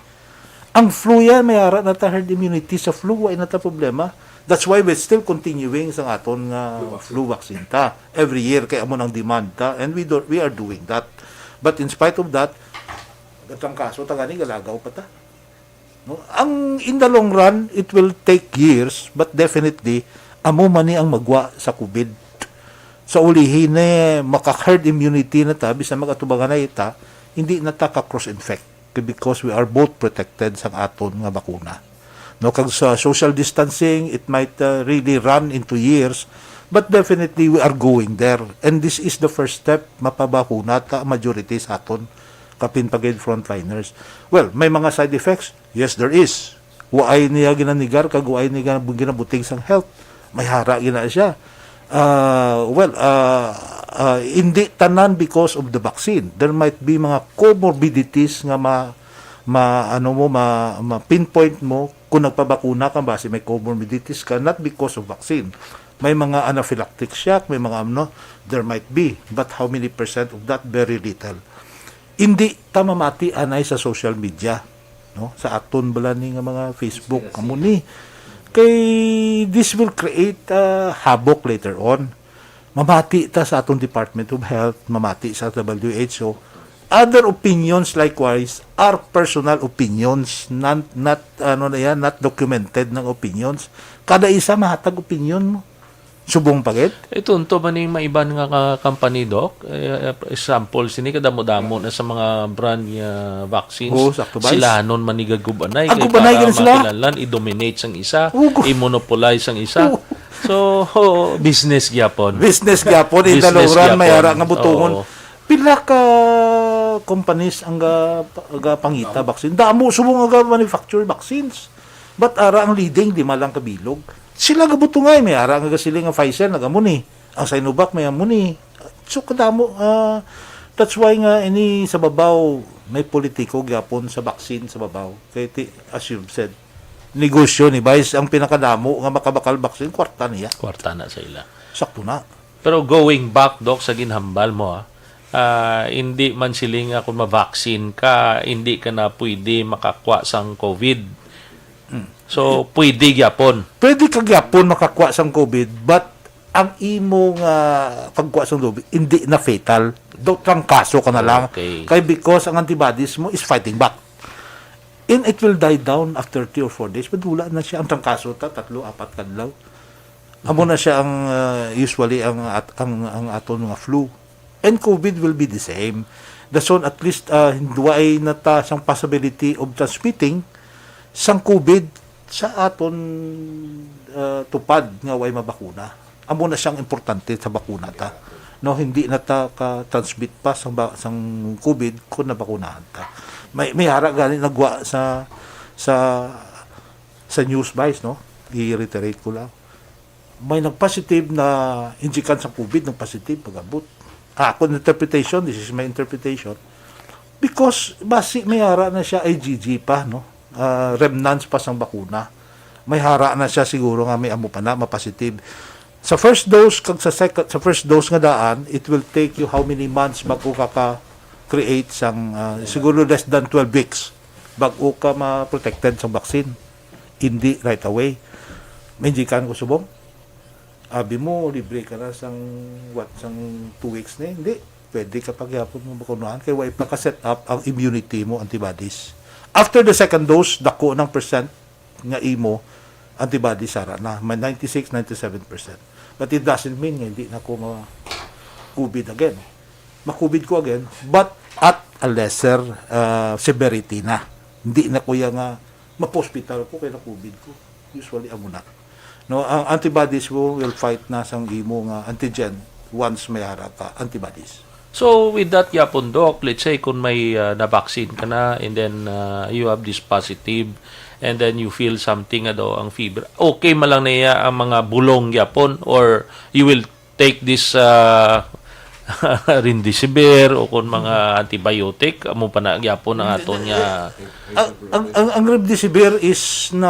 Ang flu yan, may ara na ta herd immunity sa flu, wa na ta problema. That's why we're still continuing sa aton nga flu vaccine ta every year, kay amo nang demand ta, and we do, we are doing that. But in spite of that, gatang kaso ta gani, galagaw pa ta. No? Ang, in the long run, it will take years, but definitely, amo man ni ang magwa sa COVID. Sa ulihi ni, maka-herd immunity na ta, bisan mag-atubanganay ta, hindi na ta ka-cross-infect because we are both protected sa aton nga bakuna. No, kag sa social distancing, it might, uh, really run into years, but definitely we are going there. And this is the first step, mapabakuna ta ang majority sa aton, kapin pa gid frontliners. Well, may mga side effects? Yes, there is. Waay niya ginanigar, kag waay niya gina-, ginabuting sang health. May ara gina siya. Ah, well, ah, ah, hindi tanan because of the vaccine. There might be mga comorbidities nga ma-, ma-, ano mo, ma-, ma-pinpoint mo kung nagpabakuna ka, basi may comorbidities ka, not because of vaccine. May mga anaphylactic shock, may mga ano, there might be. But how many percent of that? Very little. Hindi ta mamati anay sa social media, no? Sa aton bala ni nga mga Facebook, amo ni. Kay this will create, uh, havoc later on. Mamati ta sa aton Department of Health, mamati sa W H O. Other opinions likewise are personal opinions, not, not, ano na yan, not documented ng opinions. Kada isa mahatag opinion mo. Subong pa gid? Ito, unto man ning maiban nga ka-, company, Doc. Eh, example, sini kadamo-damo na sa mga brand nga vaccines. Oo, sakto, Vice. Sila nun man ni gagubanay. Ang kay gubanay para gani sila. Makilanlan, i-dominate sang isa, Oo, gu- i-monopolize ang isa. Oo. So, oo, business gyapon. Business gyapon, in the Business long run, may gyapon. Ara nga butungon. Oo. Pila ka companies ang ga-, ga-pangita vaccine? Damo subong nga ga-manufacture vaccines. But ara ang leading, lima lang ka bilog. Sila gabutungay, may ara nga gasiling nga Pfizer, nagamo ni. Ang Sinovac, may amo ni. So, kadamo, ah, that's why nga ini sa babaw, may politiko gyapon sa vaccine sa babaw. Kay ti-, as you've said, negosyo ni Vice ang pinakadamo nga makabakal vaccine, kwarta niya. Kwarta na sa ila. Sakto na. Pero going back, Doc, sa ginhambal mo, ah, ah, hindi man siling nga kung ma-vaccine ka, hindi ka na pwede makakwa sang COVID. Hmm. So, pwede gyapon. Pwede ka gyapon makakwa sang COVID, but ang imo nga pagkwa sang COVID, hindi na fatal. Daw trangkaso ka na lang. Okay. Kay because ang antibodies mo is fighting back. And it will die down after three or four days. Madula na siya. Ang trangkaso ta, tatlo, apat kadlaw. Amo na siya ang, uh, usually ang at-, ang, ang aton nga flu. And COVID will be the same. Dason at least, uh, hinduay na ta sang possibility of transmitting sang COVID sa aton, uh, tupad nga way mabakuna. Amo na siyang importante sa bakuna ta. No, hindi na ta ka-transmit pa sang ba-, sang COVID kung nabakunahan ta. May, may ara gani nagwa sa, sa, sa news, Vice, no? I-reiterate ko lang. May nag-positive na injikan sa COVID, nag-positive pag-abot. Ah, akong interpretation, this is my interpretation. Because basi may ara na siya I G G pa, no? Ah, remnants pa sang bakuna. May ara na siya siguro nga may amo pa na, ma-positive. Sa first dose, kag sa second, sa first dose nga daan, it will take you how many months bago ka ka-create sang, ah, siguro less than twelve weeks bago ka ma-protected sa vaccine. Hindi right away. May injikan ko subong. Abi mo, libre ka na sang, what, sang two weeks na, hindi. Pwede ka paghihapon mo bakunahan kay way pa ka-set up ang immunity mo, antibodies. After the second dose, dako ng percent nga imo antibodies ara na, may ninety-six, ninety-seven percent. But it doesn't mean nga hindi na ko ma-COVID again. Ma-COVID ko again, but at a lesser, uh, severity na. Hindi na ko ya nga ma-hospital ko kay na-COVID ko. Usually, amo na. No, ang antibodies mo will fight na sang imo nga antigen once may ara ka antibodies. So, with that, yapon, Doc, let's say kung may, uh, na-vaccine ka na and then, uh, you have this positive and then you feel something nga daw ang fever, okay man lang niya ang mga bulong yapon, or you will take this, ah, remdesivir o kung mga antibiotic, amo pa na gyapon ang aton nga Ang, ang, ang, ang remdesivir is na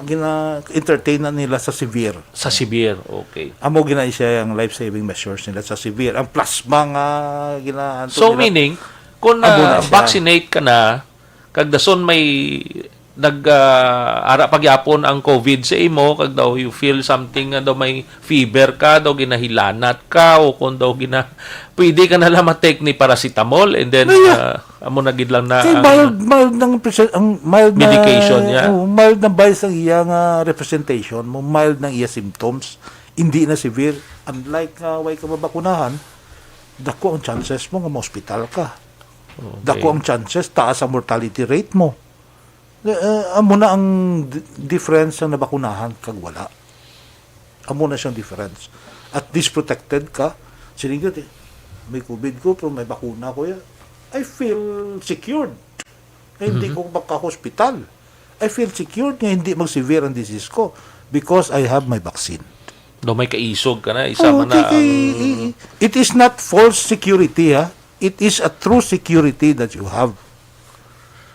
gina-entertain na nila sa severe. Sa severe, okay. Amo gina siya ang life-saving measures nila sa severe. Ang plasma nga gina-, So, nila, meaning, kung amo na na siya. Vaccinate ka na, kag dason may nag, ah, ara pa gyapon ang COVID sa imo, kag daw you feel something nga daw may fever ka, daw ginahilanat ka, o kung daw gina-, pwede ka na lang ma-take ni paracetamol, and then, Yeah, yeah. ah, amo na gid lang na Kay ang mild, mild ng prese-, ang mild na, medication niya. Oh, mild na bias ang iya nga representation mo, mild ng iya symptoms, hindi na severe. Unlike nga way ka mabakunahan, dako ang chances mo nga ma-hospital ka. Okay. Dako ang chances, taas ang mortality rate mo. Eh, eh, amo na ang di-, difference sa nabakunahan kag wala. Amo na siyang difference. At least protected ka. Siling yun eh, may COVID ko, pero may bakuna ko ya. I feel secured. Nga hindi Mhm. ko magka-hospital. I feel secured nga hindi mag-severe ang disease ko because I have my vaccine. Daw may kaisog ka na, isa Oh, man na kay, kay, ang i-, i-, it is not false security, ha? It is a true security that you have.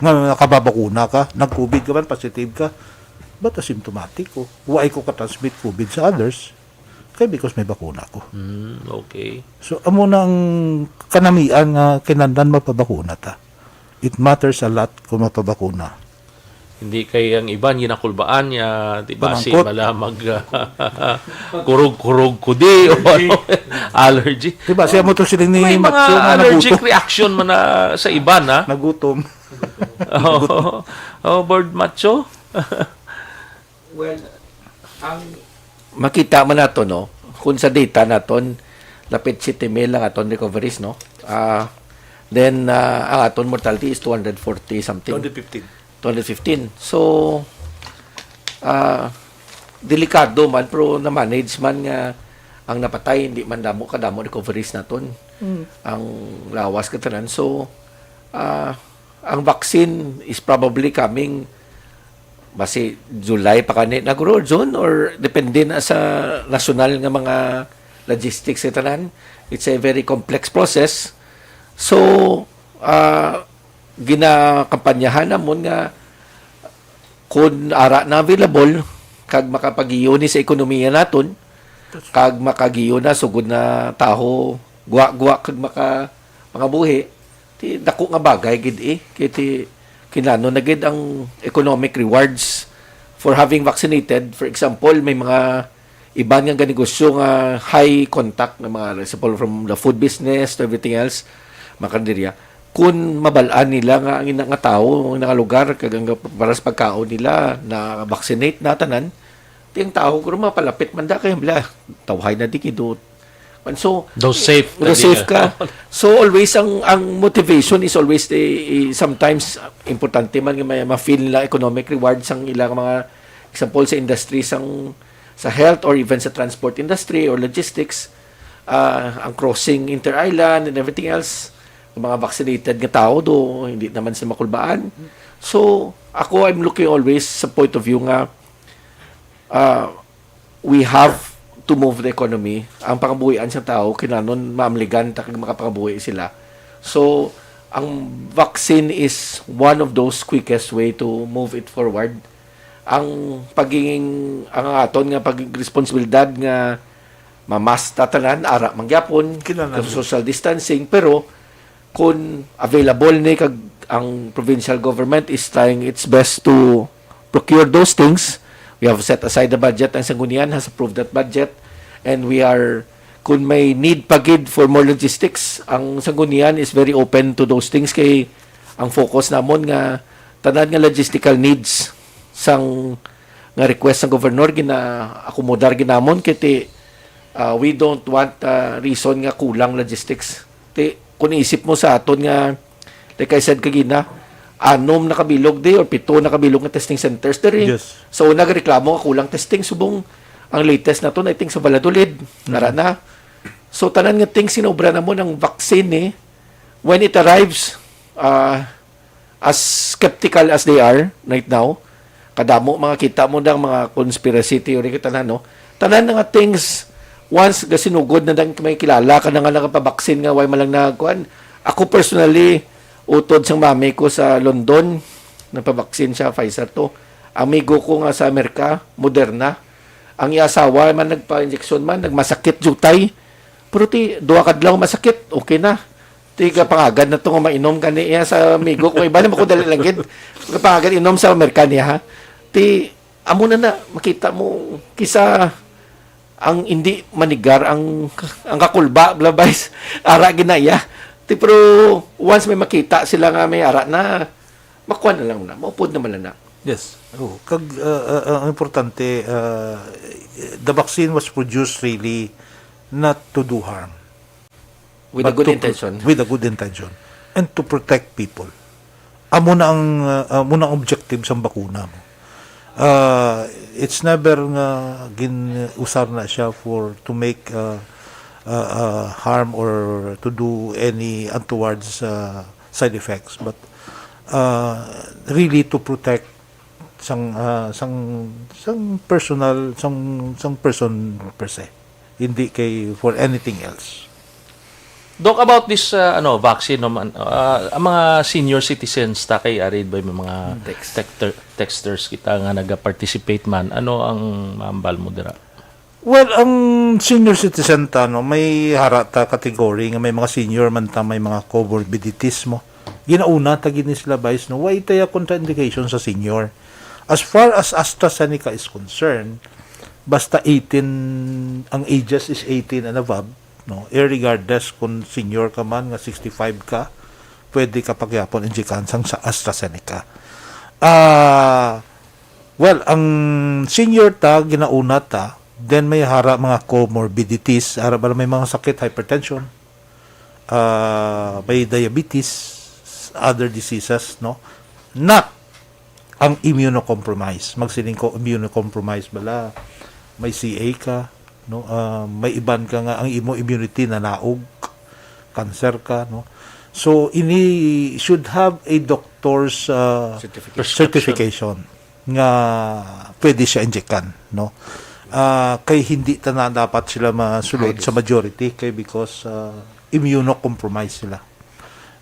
Nga nakababakuna ka, nag-COVID ka man, positive ka, but asymptomatic ko. Why ko ka-transmit COVID sa others? Kay because may bakuna ko. Mm, okay. So, amo na ang kanamian nga kinahanglan mapabakuna ta. It matters a lot kung mapabakuna. Hindi kay ang iban ginakulbaan niya, di ba, si Panangkot. Mala mag, kurog-kurog ko di, o ano, allergy. Di ba, siya mo to sila ni May mga Matsu nga allergic nagutom. Reaction man na sa iban, ha? Nagutom. Oh, oh, Board Macho? Well, ang makita man nato, no, kung sa data naton, lapit siyete mil ang aton recoveries, no? Ah, then, ah, ang aton mortality is two hundred forty something. Twenty fifteen. Twenty fifteen. So, ah, delikado man, pero na-manage man nga ang napatay, hindi man damo kadamo recoveries naton. Mm. Ang lawas ka tanan. So, ah, ang vaccine is probably coming basi July pa kani na, guro, June, or depende na sa nasyonal nga mga logistics sa tanan. It's a very complex process. So, ah, ginakampanyahan namon nga kun ara na available kag makapagiyo ni sa ekonomiya naton, kag makagiyo na sugod na taho gwa-gwa kag maka-, makapangabuhi, ti dako nga bagay gid, eh. Kay ti kinano na gid ang economic rewards for having vaccinated. For example, may mga iban nga negosyo nga high contact nga mga, for example, from the food business to everything else, mga karinderya. Kun mabal-an nila nga ang ina nga tawo, ang ina nga lugar, kag ang para sa pagkaon nila, na-vaccinate na tanan, ti ang tawo, guro, mapalapit man da kay, "Hala, tawhay na di kido." And so, Daw safe daw na di safe na. Ka. So, always ang, ang motivation is always the, sometimes importante man nga may ma-feel nila economic rewards ang ilang mga, example, sa industry sang, sa health or even sa transport industry or logistics, ah, ang crossing inter-island and everything else, ang mga vaccinated nga tao do, hindi naman sila makulbaan. So, ako, I'm looking always sa point of view nga, ah, we have to move the economy. Ang pangabuhian sa tao, kinahanglan maamligan ta kag makapangabuhi sila. So, ang vaccine is one of those quickest way to move it forward. Ang pagiging, ang aton nga pagiging responsibilidad nga mamask ta tanan, ara man gyapon, kinahanglan social distancing, pero kung available ni kag ang provincial government is trying its best to procure those things. We have set aside the budget, ang Sanggunian has approved that budget, and we are, kung may need pa gid for more logistics, ang Sanggunian is very open to those things kay ang focus namon nga tanan nga logistical needs sang nga request sang governor gina-akomodar gid namon kay ti, ah, we don't want, ah, reason nga kulang logistics. Ti, kung isip mo sa aton nga, like I said kagina, anom na kabilog di or pito na kabilog nga testing centers diri. Yes. Sa una, gareklamo nga kulang testing, subong ang latest naton, I think, sa Valladolid, mm, nara na. So, tanan nga things, sinobra namon ang vaccine, eh. When it arrives, ah, as skeptical as they are right now, kadamo mga kita mo ng mga conspiracy theory kita na, no? Tanan nga things Once gasinugod na lang may kilala ka na nga nakapabaksin nga way man lang nagkuan. Ako personally, utod sang mami ko sa London, napabaksin siya, Pfizer to. Amigo ko nga sa Amerika, Moderna. Ang iya asawa man nagpa-injection man, nagmasakit jutay. Pero ti, duha ka adlaw masakit, okay na. Ti, gapangagan na to nga mainom gani iya sa amigo ko. Iba naman ko dali lang gid. Gapangagan inom sa Amerika niya, ha. Ti, amo na na, makita mo, kisa ang hindi manigar ang, ang kakulba, blabais, ara ginaya. Ti, pero once may makita sila nga may ara na, makuha na lang na, maupod naman na na. Yes. Oh, kag uh, uh, uh, ang importante, uh, the vaccine was produced really not to do harm, With a but good to pro- intention. With a good intention and to protect people. Amo na ang uh, amo na ang objective sang bakuna mo. Uh, it's never nga gin-usar na siya for to make uh, uh, uh, harm or to do any untowards uh, side effects, but uh, really to protect sang uh, sang sang personal sang sang person per se, hindi kay for anything else. Doc, about this uh, ano vaccine, no, man, uh, ang mga senior citizens ta kay arid ba may mga Text. texter, texters kita nga nag-participate man, ano ang mambal mo dira? Well, ang senior citizen ta, no, may hara ta category nga may mga senior man ta, may mga comorbidities mo. Ginauna ta gini sila, Vice, no, way taya contraindication sa senior. As far as AstraZeneca is concerned, basta eighteen, ang ages is eighteen and above, no, irregardless kung senior ka man nga sixty-five ka, pwede ka pagyapon injikan sang sa AstraZeneca. Ah, well, ang senior ta, ginauna ta, then may hara mga comorbidities, hara ba may mga sakit, hypertension, ah, may diabetes, other diseases, no? Not ang immunocompromised. Magsiling ko, immunocompromised bala, may C A ka, no? Ah, may iban ka nga ang imo immunity nanaog, cancer ka, no? So, ini should have a doctor's uh, Certification. certification nga pwede siya injekan, no? Ah, kay hindi ta na dapat sila masulod High sa risk. Majority kay because uh, immunocompromised sila.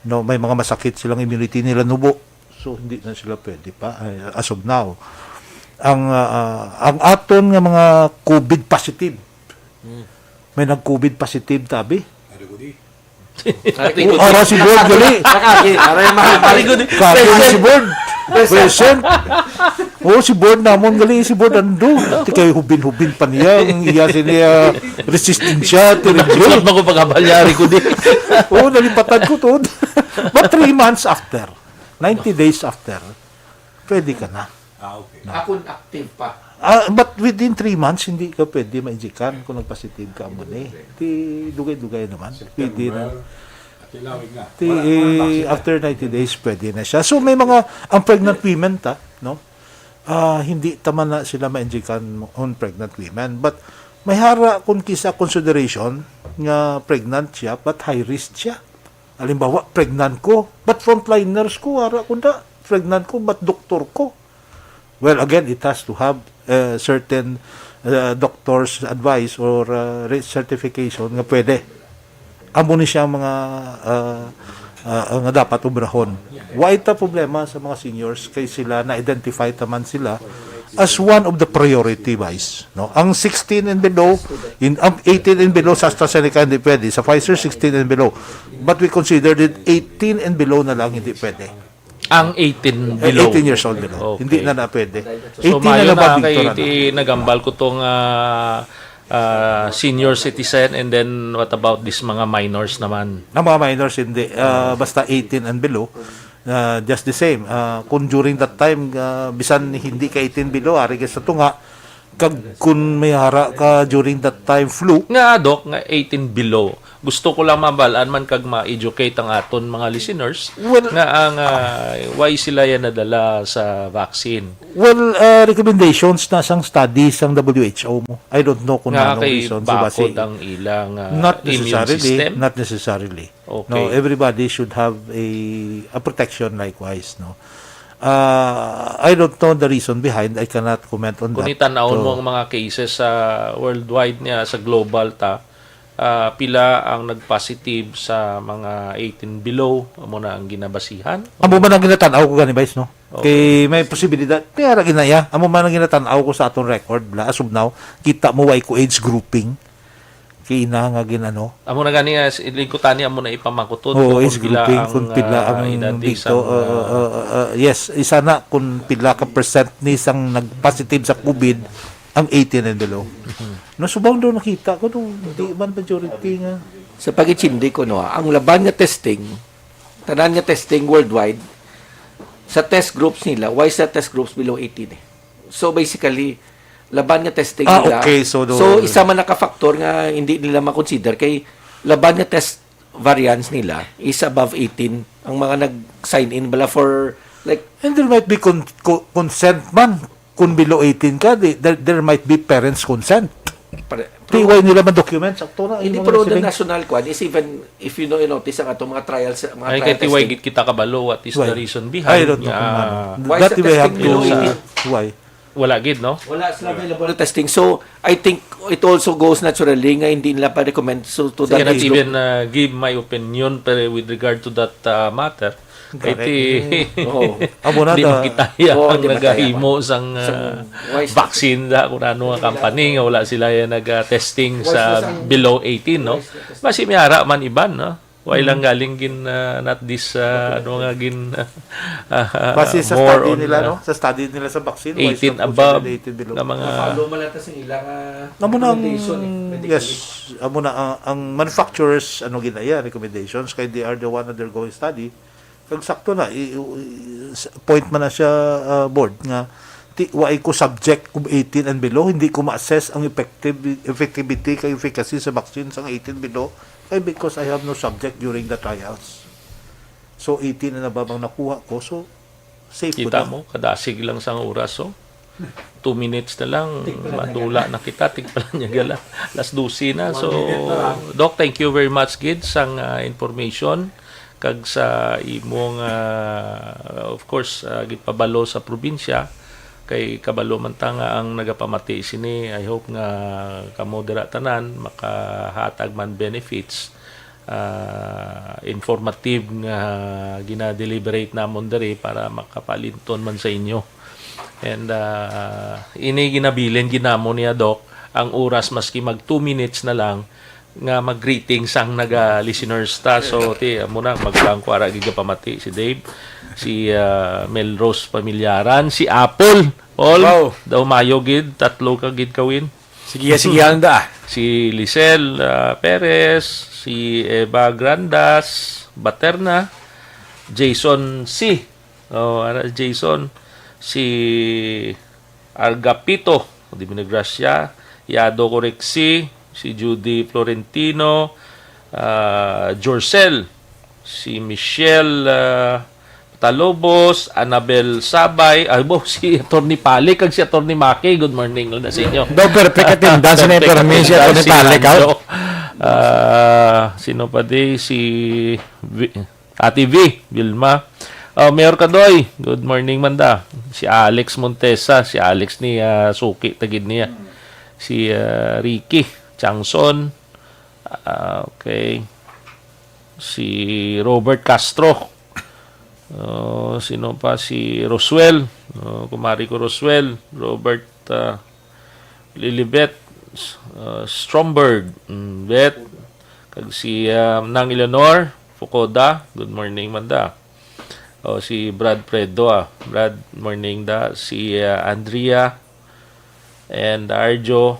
No, may mga masakit silang immunity nila nubo. So hindi na sila pwede pa ay, as of now. Ang ah, ah, ang aton nga mga COVID positive. May nag-COVID positive tabi. Ari ko di. O, ara si Board gali. Nakagi, aray mahal. Ari ko di. Kagi si Board. Present. O, si Board namon gali, si Board ando. Ti kay hubin-hubin pa niya ang iya sini ah, resistensya, terrible. Tulad mo ko pagkabalyari ko di. Oo, nalipatan ko to. But three months after, ninety days after, pwede ka na. Ah, okay. Akon active pa. Ah, but within three months, hindi ka pwede ma-injikan kung nagpositive ka mo ni. Ti dugay-dugay naman. Pwede na. September, Tilawig na. Ti, Wala, wala eh, vaccine. After ninety days, pwede na siya. So, may mga, ang pregnant women ta, no? Ah, hindi ta man na sila ma-injikan on pregnant women. But, may hara kung kisa consideration nga pregnant siya, but high risk siya. Halimbawa, pregnant ko, but frontliners ko, hara ko na, pregnant ko, but doktor ko. Well, again, it has to have uh, certain uh, doctor's advice or uh, re- certification nga pwede. Amo ni siya mga uh, uh, nga dapat obrahon. Wa ita problema sa mga seniors kay sila na-identify taman sila as one of the priority, Vice, no? Ang sixteen and below, in ang eighteen and below sa AstraZeneca hindi pwede, sa Pfizer sixteen and below. But we considered it eighteen and below na lang hindi pwede. Ang eighteen Eh, below. eighteen years old below. Okay. Hindi na na pwede. So, eighteen na mayo na ba na dito kay na? Ti nagambal ko tong ah, ah, senior citizen, and then what about this mga minors naman? Ang mga minors hindi. Ah, basta eighteen and below, ah, just the same. Ah, kung during that time, ah, bisan hindi ka eighteen below, ari ka sa tunga, kag kung may hara ka during that time flu, Nga, Doc, nga eighteen below. Gusto ko lang mabalaan man kag ma-educate ang aton mga listeners Well- nga ang ah, why sila yan nadala sa vaccine. Well, uh, recommendations na sang study sang W H O mo. I don't know kung Nga anong kay reason. So, basi, bakod ang ilang ah, not immune necessarily, system. Not necessarily. Okay. No, everybody should have a a protection likewise, no. Uh, I don't know the reason behind. I cannot comment on Kung that. Itan-awon So, mo ang mga cases sa worldwide niya, sa global ta, ah, pila ang nagpositive sa mga eighteen below, amo na ang ginabasihan? Amo man ang ginatan-aw ko gani, Vice, no? Okay. Kay may posibilidad, may ara ginaya. Amo man ang ginatan-aw ko sa atong record, bla, as of now, kita mo, way ko age grouping. Kay ina nga ginano. Amo na gani, ah, s-, lingkutani, amo na ipamangkot to Oo, kung age pila grouping, ang, kung pila ah, ang edad dito. sang, Uh, uh, ah, uh, uh, uh, yes, isa na kung pila ka percent ni sang nag-positive sa COVID ang eighteen and below. Mhm. No, subong daw nakita ko, no, di man majority nga. Sa pag-intindi ko, no, ang laban nga testing, tanan nga testing worldwide, sa test groups nila, why sa test groups below eighteen eh? So, basically, laban nga testing Ah, nila. okay, so the So, isa man na ka factor nga hindi nila ma-consider kay laban nga test variance nila is above eighteen. Ang mga nag-sign in bala for, like, And there might be con-, co-, consent man. Kung below eighteen ka, di, there, there might be parents' consent. Pare-, Di, pero why nila man documents? Sakto na, hindi, imo pero na the sibing. national kwan is even, if you know, you notice ang atong mga trials, mga Ay, trial kay tiway testing. gid kita kabalo, what is the Why? reason I behind don't know nga kung ano. Why That sa we have testing to, below uh, eighteen? why? Wala gid, no? Wala sila available na testing. So, I think it also goes naturally nga hindi nila pa-recommend so, to Sige, that not age group. even, uh, give my opinion, pero with regard to that, uh, matter, Correct. Iti, Oo. Amo na di ta. makita ya Oo, ang di makita ya. nagahimo sang, Sang ah, wise vaccine da, kung ano nga Wala. company nga wala sila ya nag-testing Wise sa na sang below eighteen, no? Wise na testing. Basi may ara man iban, no? Why lang Mm. galing gin, ah, not this, ah, ano nga gin, ah, ah, Base sa more study on, nila, ah, no? Sa study nila sa vaccine, why eighteen should above consider eighteen below? nga mga Na-follow man lang ta sa ilang, ah, Amo na ang, recommendation, eh, medically. yes, amo na ang, ang manufacturers, ano, ginaya, recommendations, kay they are the one undergoing study. Kag sakto na, i-, i-, s-, point man na siya, ah, board, nga ti-, wa ko subject of eighteen and below, hindi ko ma-assess ang effective, effectivity kag efficacy sa vaccine sang eighteen below, kay because I have no subject during the trials. So, eighteen na ba bang nakuha ko? So, safe ko Kita na. mo, kadasig lang sang oras, oh. Two minutes na lang, Tik pala na matula gala. na kita, tig pala niya gala. Alas dose na. One So, minute na lang. Doc, thank you very much gid sang, ah, information kag sa imong, ah, of course, ah, gipabalo sa probinsya. Kay kabalo man ta nga ang nagapamati sini, I hope nga kamo dira tanan makahatag man benefits, ah, informative nga gina-deliberate namon diri para makapalinton man sa inyo. And, ah, ini ginabilin gid namon niya, Doc, ang oras maski mag two minutes na lang nga mag-greeting sang naga-listeners ta. So, ti, amo na, magkangkwara gid pamati si Dave, si, ah, Melrose Pamilyaran, si Apple, Paul, Wow. daw mayo gid, tatlo ka gid kawin. Sige, sige, ano da? Si Lisel, ah, Perez, si Eva Grandas, Baterna, Jason C. Oh, ara, Jason, si Argapito, di man nagrasya, Yado Corexi, si Judy Florentino, ah, Jorcel, si Michelle, ah, Talobos, Annabel Sabay, ay bo, si Attorney Pali, kag si Attorney Maki. Good morning lang na sa inyo. Daw perfect attendance na Perfect permi si Attorney attendance si Pali, ka? Nando. Ah, sino pa di? Si Vi-, Ate V, Vilma. Oh, Mayor Kadoy, good morning man da. Si Alex Montesa, si Alex ni, ah, suki tagid niya. Si, ah, Ricky Changson. Ah, okay. Si Robert Castro. Oh, sino pa? Si Roswell. Oh, kumari ko Roswell. Robert, ah, Lilibet, ah, Stromberg. Mm, Bet. Kag si, ah, Nang Eleanor Fucoda. Good morning, man da. Oh, si Brad Predo, ah. Brad, morning da. Si, ah, Andrea and Arjo.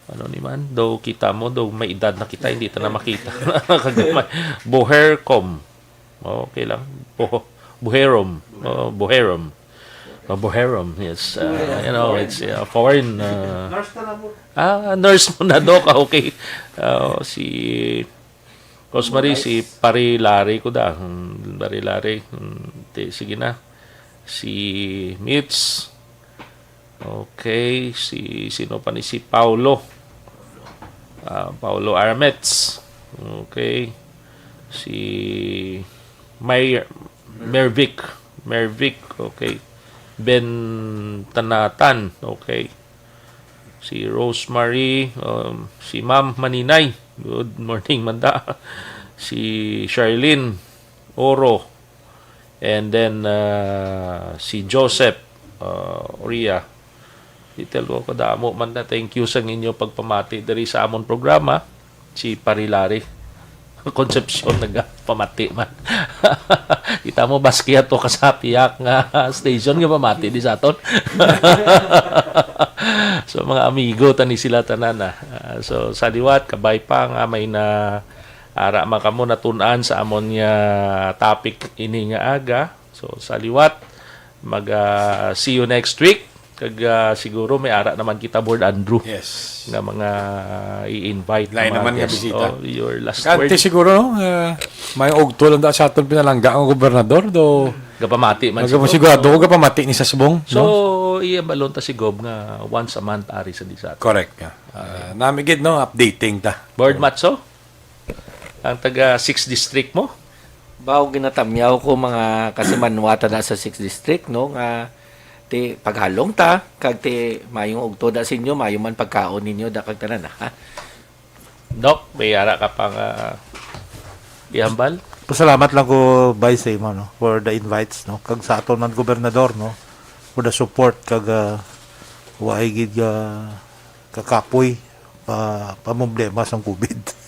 Ano ni man? Daw kita mo, daw may edad na kita, hindi ta na makita. Kagamay. Bohercom. Okay lang. Bo-, Boherom. Oh, Boherom. Oh, Boherom, yes. Uh, you know, it's a foreign, uh, Nurse ka na mo. Ah, nurse mo na, Doc. Ah, okay. Uh, si Rosemary, si Pari Larry ko da. Hmm, Pari Larry. Hmm, ti-, sige na. Si Mitch. Okay, si, sino pa ni? Si Paulo. Ah, Paulo Aramets. Okay. Si May-, Mervic. Mervic, okay. Ben Tanatan, okay. Si Rosemary, um, si Ma'am Maninay. Good morning, Manda. Si Charlene Oro. And then, uh, si Joseph, uh, Oria. Di talaga ko kadamo, Manda. Thank you sa inyo pagpamati diri sa amon programa. Si Parilari Concepcion nagapamati man. Kita mo, baski ato ka sa piyak nga station nga pamati di sa aton. So, mga amigo, tani sila tanan, ah. Ah, so, sa liwat, kabay pa nga may na ara man kamo natun-an sa amon nga topic ini nga aga. So, sa liwat, mag, ah, see you next week. Kag, ah, siguro may ara naman kita, Board Andrew, Yes. nga mga i-invite Lain mga naman nga guest. Bisita. Oh, your last Kante word. Siguro, no? Ah, may ugto lang da sa aton pinalangga ang gobernador, do Gapamati man Magkapon siguro. Sigurado ko gapamati ni Sasbong, So, no? Iya balon ta si Gob nga once a month ari sa di sa aton. Correct. Yeah. Ah, nami gid, no? Updating ta. Board Matso? Ang taga six district mo? Baw ginatamyaw ko mga kasimanwata na sa six district, no, nga ti paghalong ta kag ti mayong ugto da sa inyo, mayo man pagkaon ninyo da kag tanan, ha? Doc, may ara ka pang, ah, ihambal? Pasalamat lang ko, Vice, sa imo, no, for the invites, no, kag sa aton man gobernador, no, for the support kag, ah, wa gid, ah, kakapoy pa, pa problema sang COVID.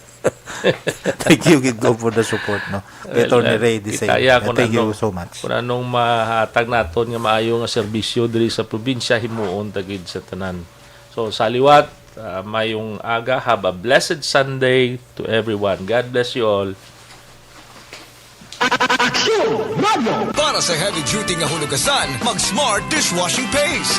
Thank you gid ko for the support, no. Kay Well, Attorney uh, Ray, the same. Kitaya kung Thank you anong, so much. Kung anong mahatag naton nga maayo nga serbisyo diri sa probinsya, himuon ta gid sa tanan. So, sa liwat, uh, mayong aga. Have a blessed Sunday to everyone. God bless you all. Aksyon Radio! Para sa heavy duty nga hunugasan, mag Smart Dishwashing Paste.